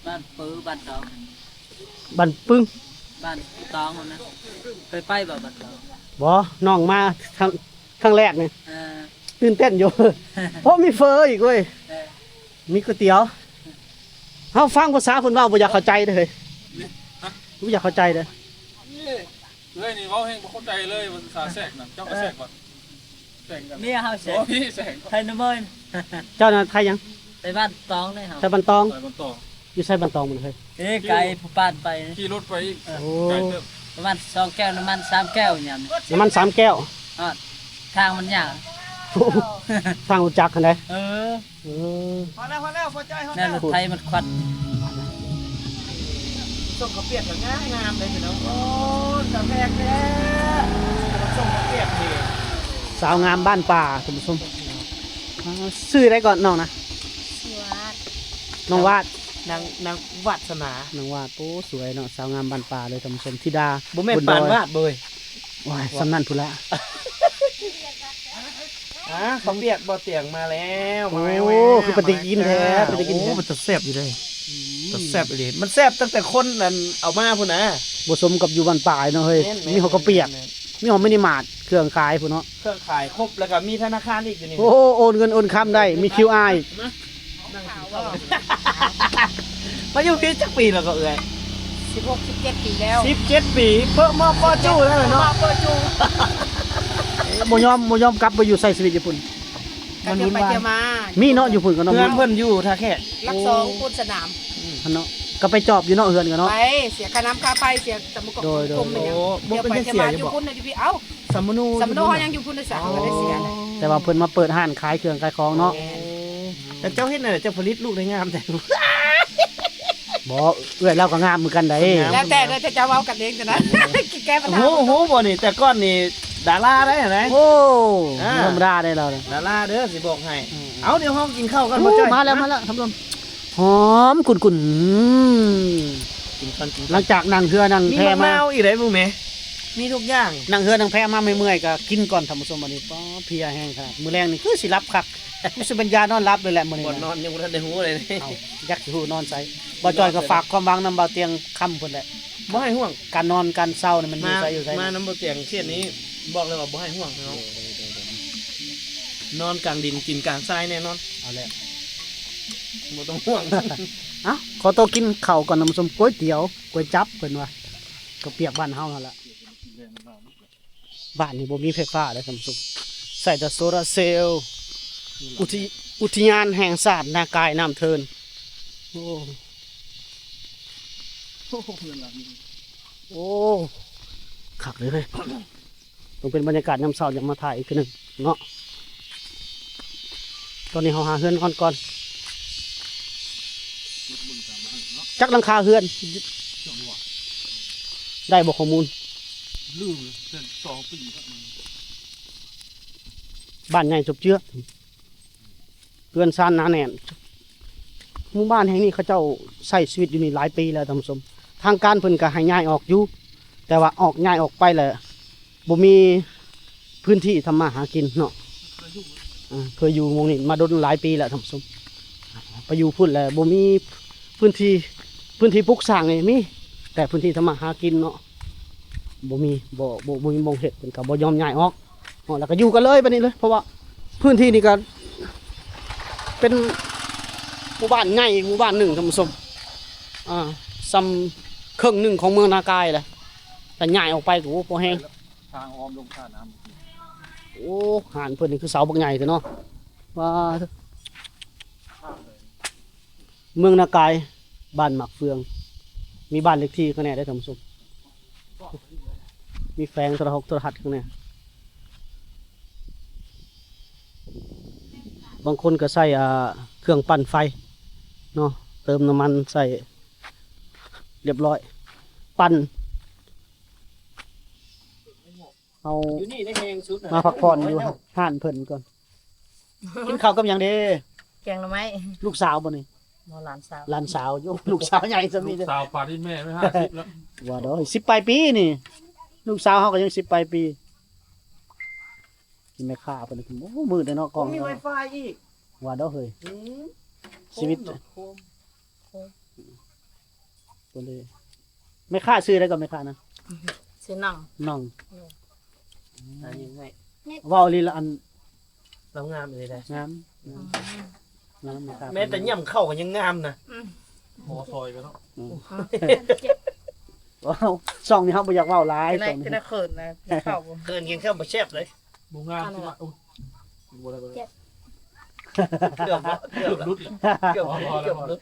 ບ້ານປຶງ ບ້ານຕອງ ບ້ານປຶງ ບ້ານຕອງນະ. ເຄີຍໄປບໍ່ບ້ານຕອງ? ບໍ່ ນ້ອງມາຄັ້ງ ຄັ້ງແລກນີ້. ເອີ ຕື່ນເຕັ້ນຢູ່ ໂອ້ ມີເຝີອີກເວີຍ. ເອີ ມີກ໋ວຍຕຽວ. ເຮົາຟັງພາສາເພິ່ນເວົ້າບໍ່ຢາກເຂົ້າໃຈເດີເຮີ້ຍ ບໍ່ຢາກເຂົ້າໃຈເດີ. ເອີຍ ນີ້ເວົ້າແຮງບໍ່ເຂົ້າໃຈເລີຍ ພາສາແຊກນະ. ເຈົ້າກໍແຊກບໍ່? ແຊກກັນ ເມຍເຮົາແຊກ. ໂອ້ ພີ່ແຊກ ໄທນະເມີນ. ເຈົ້ານະໄທຫຍັງ? ໄທບ້ານຕອງເດ້ເຮົາ ໄທບ້ານຕອງ. ໄທບ້ານຕອງ ຢູ່ໃສບ້ານຕອງມັນເຮີ້ຍ? ເອີ ໄກຜູ້ປານໄປ ຂີ່ລົດໄປອີກ. ເອີ ໂອ້ ໄກເຕີບ ປະມານສອງແກ້ວ ນ້ຳມັນສາມແກ້ວຍາມນີ້ ນ້ຳມັນສາມແກ້ວ. ຮອດ ທາງມັນຍາກ ໂອ້ ທາງລົດຈັກຫັ້ນເດ້. ເອີ ເອີ ພໍແລ້ວ ພໍແລ້ວ ພໍໃຈ ພໍແລ້ວ. ແນວລົດໄຖມັນຄວັນ ສົ່ງເຂົ້າປຽກກໍງາມໆເດ້ພີ່ນ້ອງ. ໂອ້ ຕາແພງແທ້ ສົ່ງເຂົ້າປຽກນີ້. ສາວງາມບ້ານປ່າທ່ານຜູ້ຊົມ. ອ່າ ຊື່ໃດກ່ອນນ້ອງນະ? ຊື່ວາດ ນ້ອງວາດ ນາງ ນາງວາດສະໜາ ນາງວາດ. ໂອ້ ສວຍເນາະ ສາວງາມບ້ານປ່າເລີຍທ່ານຜູ້ຊົມ. ທິດາ ບໍ່ແມ່ນປານວາດເວີຍ. ໂອ້ຍ ສ່ຳນັ້ນພຸ້ນລະ. ອ່າ ເຂົ້າປຽກບໍ່ຕຽງມາແລ້ວ. ໂອ້ ມາແລ້ວ ຄືເປັນຕາກິນແທ້ ເປັນຕາກິນແທ້. ໂອ້ ເປັນຕາແຊບຢູ່ເດ້. ອືມ ແຊບອີ່ຫຼີ ມັນແຊບຕັ້ງແຕ່ຄົນນັ້ນເອົາມາພຸ້ນນະ ບໍ່ສົມກັບຢູ່ບ້ານປາຍເນາະເຮີ້ຍ. ແມ່ນໆ ມີຮອດເຂົ້າປຽກ ແມ່ນໆ ມີຮອດມິນິມາດ ເຄື່ອງຂາຍພຸ້ນເນາະ ເຄື່ອງຂາຍຄົບ ແລ້ວກໍມີທະນາຄານອີກຢູ່ນີ້. ໂອ້ ໂອນເງິນໂອນຄຳໄດ້ ມີຄິວອາຍ ມາ ມາຢູ່ພີ້ຈັກປີແລ້ວກໍເອື້ອຍ? ສິບຫົກ ສິບເຈັດປີແລ້ວ ສິບເຈັດປີ ເປີະມໍເປີະຈູ້ແລ້ວເນາະ ເປີະຈູ້ ບໍ່ຍອມ ບໍ່ຍອມກັບໄປຢູ່ໃຊ້ຊີວິດຢູ່ພຸ້ນ. ກໍເທື່ອໄປເທື່ອມາ ມີເນາະ ຢູ່ພຸ້ນກໍເນາະ ເພື່ອນເພິ່ນຢູ່ທ່າແຂກ ຫຼັກສອງ ໂອ້ ປູນສະໜາມ ຫັ້ນເນາະ ກໍໄປຈອບຢູ່ເນາະ ເຮືອນກໍເນາະ ໄປເສຍຄ່ານ້ຳຄ່າໄຟ ເສຍສຳປະກອງ ໂດຍໆ ຄົມແມ່ນຫຍັງ ໂອ້ ບໍ່ເປັນຫຍັງ ເສຍຢູ່ບໍ່? ເທື່ອໄປເທື່ອມາຢູ່ພຸ້ນນະ ຢູ່ພີ້ ເອົ້າ ສຳມະໂນ ສຳມະໂນເຮົາຍັງຢູ່ພຸ້ນເດ້ຊະ ເຮົາກໍໄດ້ເສຍແຫຼະ ແຕ່ວ່າເພິ່ນມາເປີດຮ້ານຂາຍເຄື່ອງຂາຍຂອງເນາະ ແມ່ນ ແລ້ວເຈົ້າເຮັດແນວໃດ ເຈົ້າຜະລິດລູກໄດ້ງາມແທ້? ບໍ່ ເອື້ອຍລາວກໍງາມຄືກັນໃດ໋ ງາມ ແລ້ວແຕ່ ແລ້ວແຕ່ເຈົ້າເວົ້າກັນເອງຕົວນັ້ນ ແກ້ບັນຫາ ຮູ້ ຮູ້ບໍ່ນີ້ ແຕ່ກ່ອນນີ້ດາລາໄດ໋ຫັ້ນນະ ໂອ້ ອ່າ ບໍ່ທຳມະດາໄດ໋ລາວນະ ດາລາເດີ ຊິບອກໃຫ້ ອືມ ເອົາ ດຽວເຮົາກິນເຂົ້າກັນ ໂອ້ ບໍ່ຈ້ອຍ ມາແລ້ວ ມາແລ້ວ ທ່ານຜູ້ຊົມ ຫອມກຸ່ນໆ ອືມ ກິນກ່ອນ ກິນກ່ອນ ຫຼັງຈາກນັ່ງເຮືອນັ່ງແພມາ ມີໝາກນາວອີກໄດ໋ ເບິ່ງແມ ມີທຸກຢ່າງ ນັ່ງເຮືອນັ່ງແພມາເມື່ອຍໆ ກໍກິນກ່ອນ ທ່ານຜູ້ຊົມ ອັນນີ້ ປາ ເພຍແຮງຂະໜາດ ມື້ແລງນີ້ຄືຊິຫຼັບຄັກ ຄືຊິເປັນຢານອນຫຼັບເລີຍແຫຼະມື້ນີ້ ບ່ອນນອນຍັງບໍ່ທັນໄດ້ຮູ້ເລີຍ ເອົ້າ ຢາກຊິຮູ້ນອນໃສ ບ່າວຈ້ອຍກໍຝາກຄວາມຫວັງນຳບ່າວຕຽງຄຳເພິ່ນແຫຼະ ບໍ່ໃຫ້ຫ່ວງ ການນອນການເຊົານີ້ມັນຢູ່ໃສຢູ່ໃສ ມານຳບ່າວຕຽງເຂດນີ້ ບອກເລີຍວ່າບໍ່ໃຫ້ຫ່ວງເນາະ ນອນກາງດິນກິນກາງຊາຍແນ່ນອນ ເອົາແຫຼະ ບໍ່ຕ້ອງຫ່ວງ ເອົ້າ ຂໍໂຕກິນເຂົ້າກ່ອນ ທ່ານຜູ້ຊົມ ກ໋ວຍຕຽວ ກ໋ວຍຈັບ ເພິ່ນວ່າ ເຂົ້າປຽກບ້ານເຮົາຫັ້ນລະ. ບ້ານນີ້ບໍ່ມີໄຟຟ້າເດ້ທ່ານຜູ້ຊົມ ໃຊ້ແຕ່ໂຊລາເຊວ ອຸທິ ອຸທິຍານແຫ່ງຊາດນາກາຍນ້ຳເທີນ ໂອ້ ໂອ້ ເຮືອນຫຼັງນີ້ ໂອ້ ຄັກເລີຍເວີ້ຍ ຕ້ອງເປັນບັນຍາກາດຍາມເຊົ້າ ຢາກມາຖ່າຍອີກເທື່ອໜຶ່ງເນາະ ຕອນນີ້ເຮົາຫາເຮືອນນອນກ່ອນ ຈັກຫຼັງຄາເຮືອນ ໄດ້ບໍ່ຂໍ້ມູນ? ລືມແລ້ວ ແຕ່ສອງປີແລ້ວ ບ້ານໃຫຍ່ສົບເຈືອ ເຮືອນຊານໜາແໜ້ນ ໝູ່ບ້ານແຫ່ງນີ້ເຂົາເຈົ້າໃຊ້ຊີວິດຢູ່ນີ້ຫຼາຍປີແລ້ວທ່ານຜູ້ຊົມ ທາງການເພິ່ນກໍໃຫ້ຍ້າຍອອກຢູ່ ແຕ່ວ່າອອກ ຍ້າຍອອກໄປແລ້ວ ບໍ່ມີພື້ນທີ່ທຳມາຫາກິນເນາະ ເອີ ເຄີຍຢູ່ໝ່ອງນີ້ມາດົນຫຼາຍປີແລ້ວທ່ານຜູ້ຊົມ ໄປຢູ່ພຸ້ນແລ້ວບໍ່ມີພື້ນທີ່ ພື້ນທີ່ປຸກສ້າງນີ້ມີ ແຕ່ພື້ນທີ່ທຳມາຫາກິນເນາະ ບໍ່ມີ ບໍ່ ບໍ່ ບໍ່ມີໝ່ອງເຮັດ ເພິ່ນກໍບໍ່ຍອມຍ້າຍອອກເນາະ ແລ້ວກໍຢູ່ກັນເລີຍບາດນີ້ເລີຍ ເພາະວ່າພື້ນທີ່ນີ້ກໍເປັນໝູ່ບ້ານໃຫຍ່ອີກໝູ່ບ້ານໜຶ່ງທ່ານຜູ້ຊົມ ອ່າ ສ່ຳເຄິ່ງໜຶ່ງຂອງເມືອງນາກາຍແຫຼະ ແຕ່ຍ້າຍອອກໄປກໍ ໂອ້ ພໍແຮງ ທາງອ້ອມລົງທ່ານ້ຳ ໂອ້ ຮ້ານເພິ່ນນີ້ຄືເສົາບັກໃຫຍ່ແທ້ເນາະ ວ້າ ເມືອງນາກາຍ ບ້ານໝາກເຟືອງ ມີບ້ານເລກທີ່ຂ້າງໃນເດ້ທ່ານຜູ້ຊົມ ມີແຝງໂທລະຫົກໂທລະທັດຂ້າງໃນ ບາງຄົນກໍໃຊ້ ອ່າ ເຄື່ອງປັ່ນໄຟເນາະ ເຕີມນ້ຳມັນໃສ່ ລຽບຮ້ອຍ ປັ່ນ ເຮົາ ຢູ່ນີ້ໄດ້ແຮງສຸດ ມາພັກຜ່ອນຢູ່ຮ້ານເພິ່ນກ່ອນ ກິນເຂົ້າກັບຫຍັງເດ? ແກງໜໍ່ໄມ້ ລູກສາວບໍ່ນີ້? ບໍ່ ຫຼານສາວ ຫຼານສາວ ໂອ້ ລູກສາວໃຫຍ່ຊຳນີ້ເດ ສາວປານນີ້ແມ່ໄວ້ຫ້າສິບແລ້ວ ວ່າດອກ ສິບປາຍປີນີ້ ລູກສາວເຮົາກໍຍັງສິບປາຍປີ ກິນແມ່ຄ້າເພິ່ນ ໂອ້ ມືດເນາະ ກ້ອງ ມີໄວຟາຍອີກ ວ່າດອກເຮີ້ຍ ອືມ ຊີວິດ ໂຄມ ໂຄມ ໂຄມ ເພິ່ນເດ້ ແມ່ຄ້າຊື່ໃດກໍແມ່ຄ້ານະ? ຊື່ໜ່ອງ ໜ່ອງ ອືມ ອືມ ອາຍຸໃຫຍ່ ເວົ້າອີ່ຫຼີລະ ອັນ ລາວງາມອີ່ຫຼີເດ້ ງາມ ງາມ ອືມ ງາມແມ່ຄ້າ ແມ້ແຕ່ຫຍ້ຳເຂົ້າກໍຍັງງາມນະ ອືມ ພໍຊອຍໄປເນາະ ອືມ ອືມ ເວົ້າ ຊ່ອງນີ້ເຮົາບໍ່ຢາກເວົ້າຫຼາຍ ເປັນໄດ້ ຊ່ອງນີ້ ເປັນໄດ້ເຂີນນະ ກິນເຂົ້າບໍ່ ເຂີນ ກິນເຂົ້າບໍ່ແຊບເລີຍ ບໍ່ງາມ ອັນນັ້ນ ຊິວ່າ ໂອ້ຍ ບໍ່ໄດ້ ບໍ່ໄດ້ ເຈັບ ເກືອບ ເກືອບ ເກືອບຫຼຸດ ເກືອບຫຼຸດ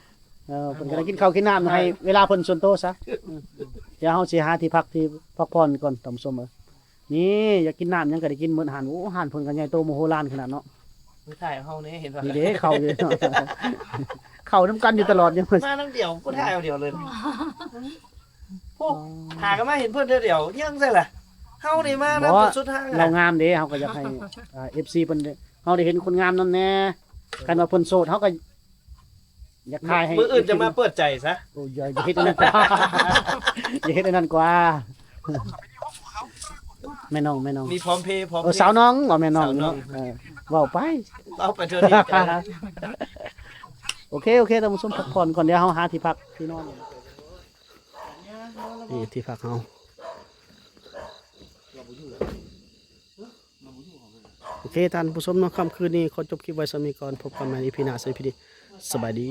ເອີ ເພິ່ນກຳລັງກິນເຂົ້າກິນນ້ຳ ໃຫ້ເວລາເພິ່ນສ່ວນໂຕຊະ ເອີ ດຽວເຮົາຊິຫາທີ່ພັກທີ່ພັກຜ່ອນກ່ອນ ທ່ານຜູ້ຊົມເອີຍ ນີ້ຢາກກິນນ້ຳຫຍັງກໍໄດ້ກິນໝົດ ຮ້ານ ໂອ້ ຮ້ານເພິ່ນກໍໃຫຍ່ໂຕມະໂຫລານຂະໜາດເນາະ ມາຖ່າຍເຮົາແດ່ ເຫັນບໍ່ ນີ້ເດ້ ເຂົ້າຢູ່ ເຂົ້ານຳກັນຢູ່ຕະຫຼອດ ຍັງມານຳດຽວ ຜູ້ຖ່າຍເອົາດຽວເລີຍ ໂອ້ ຫາກໍມາເຫັນເພິ່ນເທື່ອດຽວ ຍັງໃສ່ລະ ເຮົານີ້ມານຳຈົນສຸດທາງ ລາວງາມເດ້ ເຮົາກໍຢາກໃຫ້ ອ່າ ເອັຟຊີ ເພິ່ນ ເຮົາໄດ້ເຫັນຄົນງາມນຳແດ່ ຄັນວ່າເພິ່ນໂສດ ເຮົາກໍຢາກຖ່າຍໃຫ້ ມື້ອື່ນຈະມາເປີດໃຈຊະ ໂອ້ຍ ຢ່າ ຢ່າເຮັດອັນນັ້ນກວ່າ ຢ່າເຮັດອັນນັ້ນກວ່າ ແມ່ນ້ອງ ແມ່ນ້ອງ ມີພ້ອມເພ ພ້ອມເພ ເອີ ສາວນ້ອງ ເວົ້າແມ່ນ້ອງ ສາວນ້ອງ ເນາະ ເອີ ເວົ້າໄປ ເວົ້າໄປເທື່ອນີ້ ໂອເຄ ໂອເຄ ທ່ານຜູ້ຊົມ ພັກຜ່ອນກ່ອນ ດຽວເຮົາຫາທີ່ພັກທີ່ນອນ. ນີ້ທີ່ພັກເຮົາ. ໂອເຄ ທ່ານຜູ້ຊົມເນາະ, ຄ່ຳຄືນນີ້ຂໍຈົບຄລິບໄວ້ສ່ຳນີ້ກ່ອນ. ພົບກັນໃໝ່ ອີພີ ໜ້າ. ສະບາຍດີ.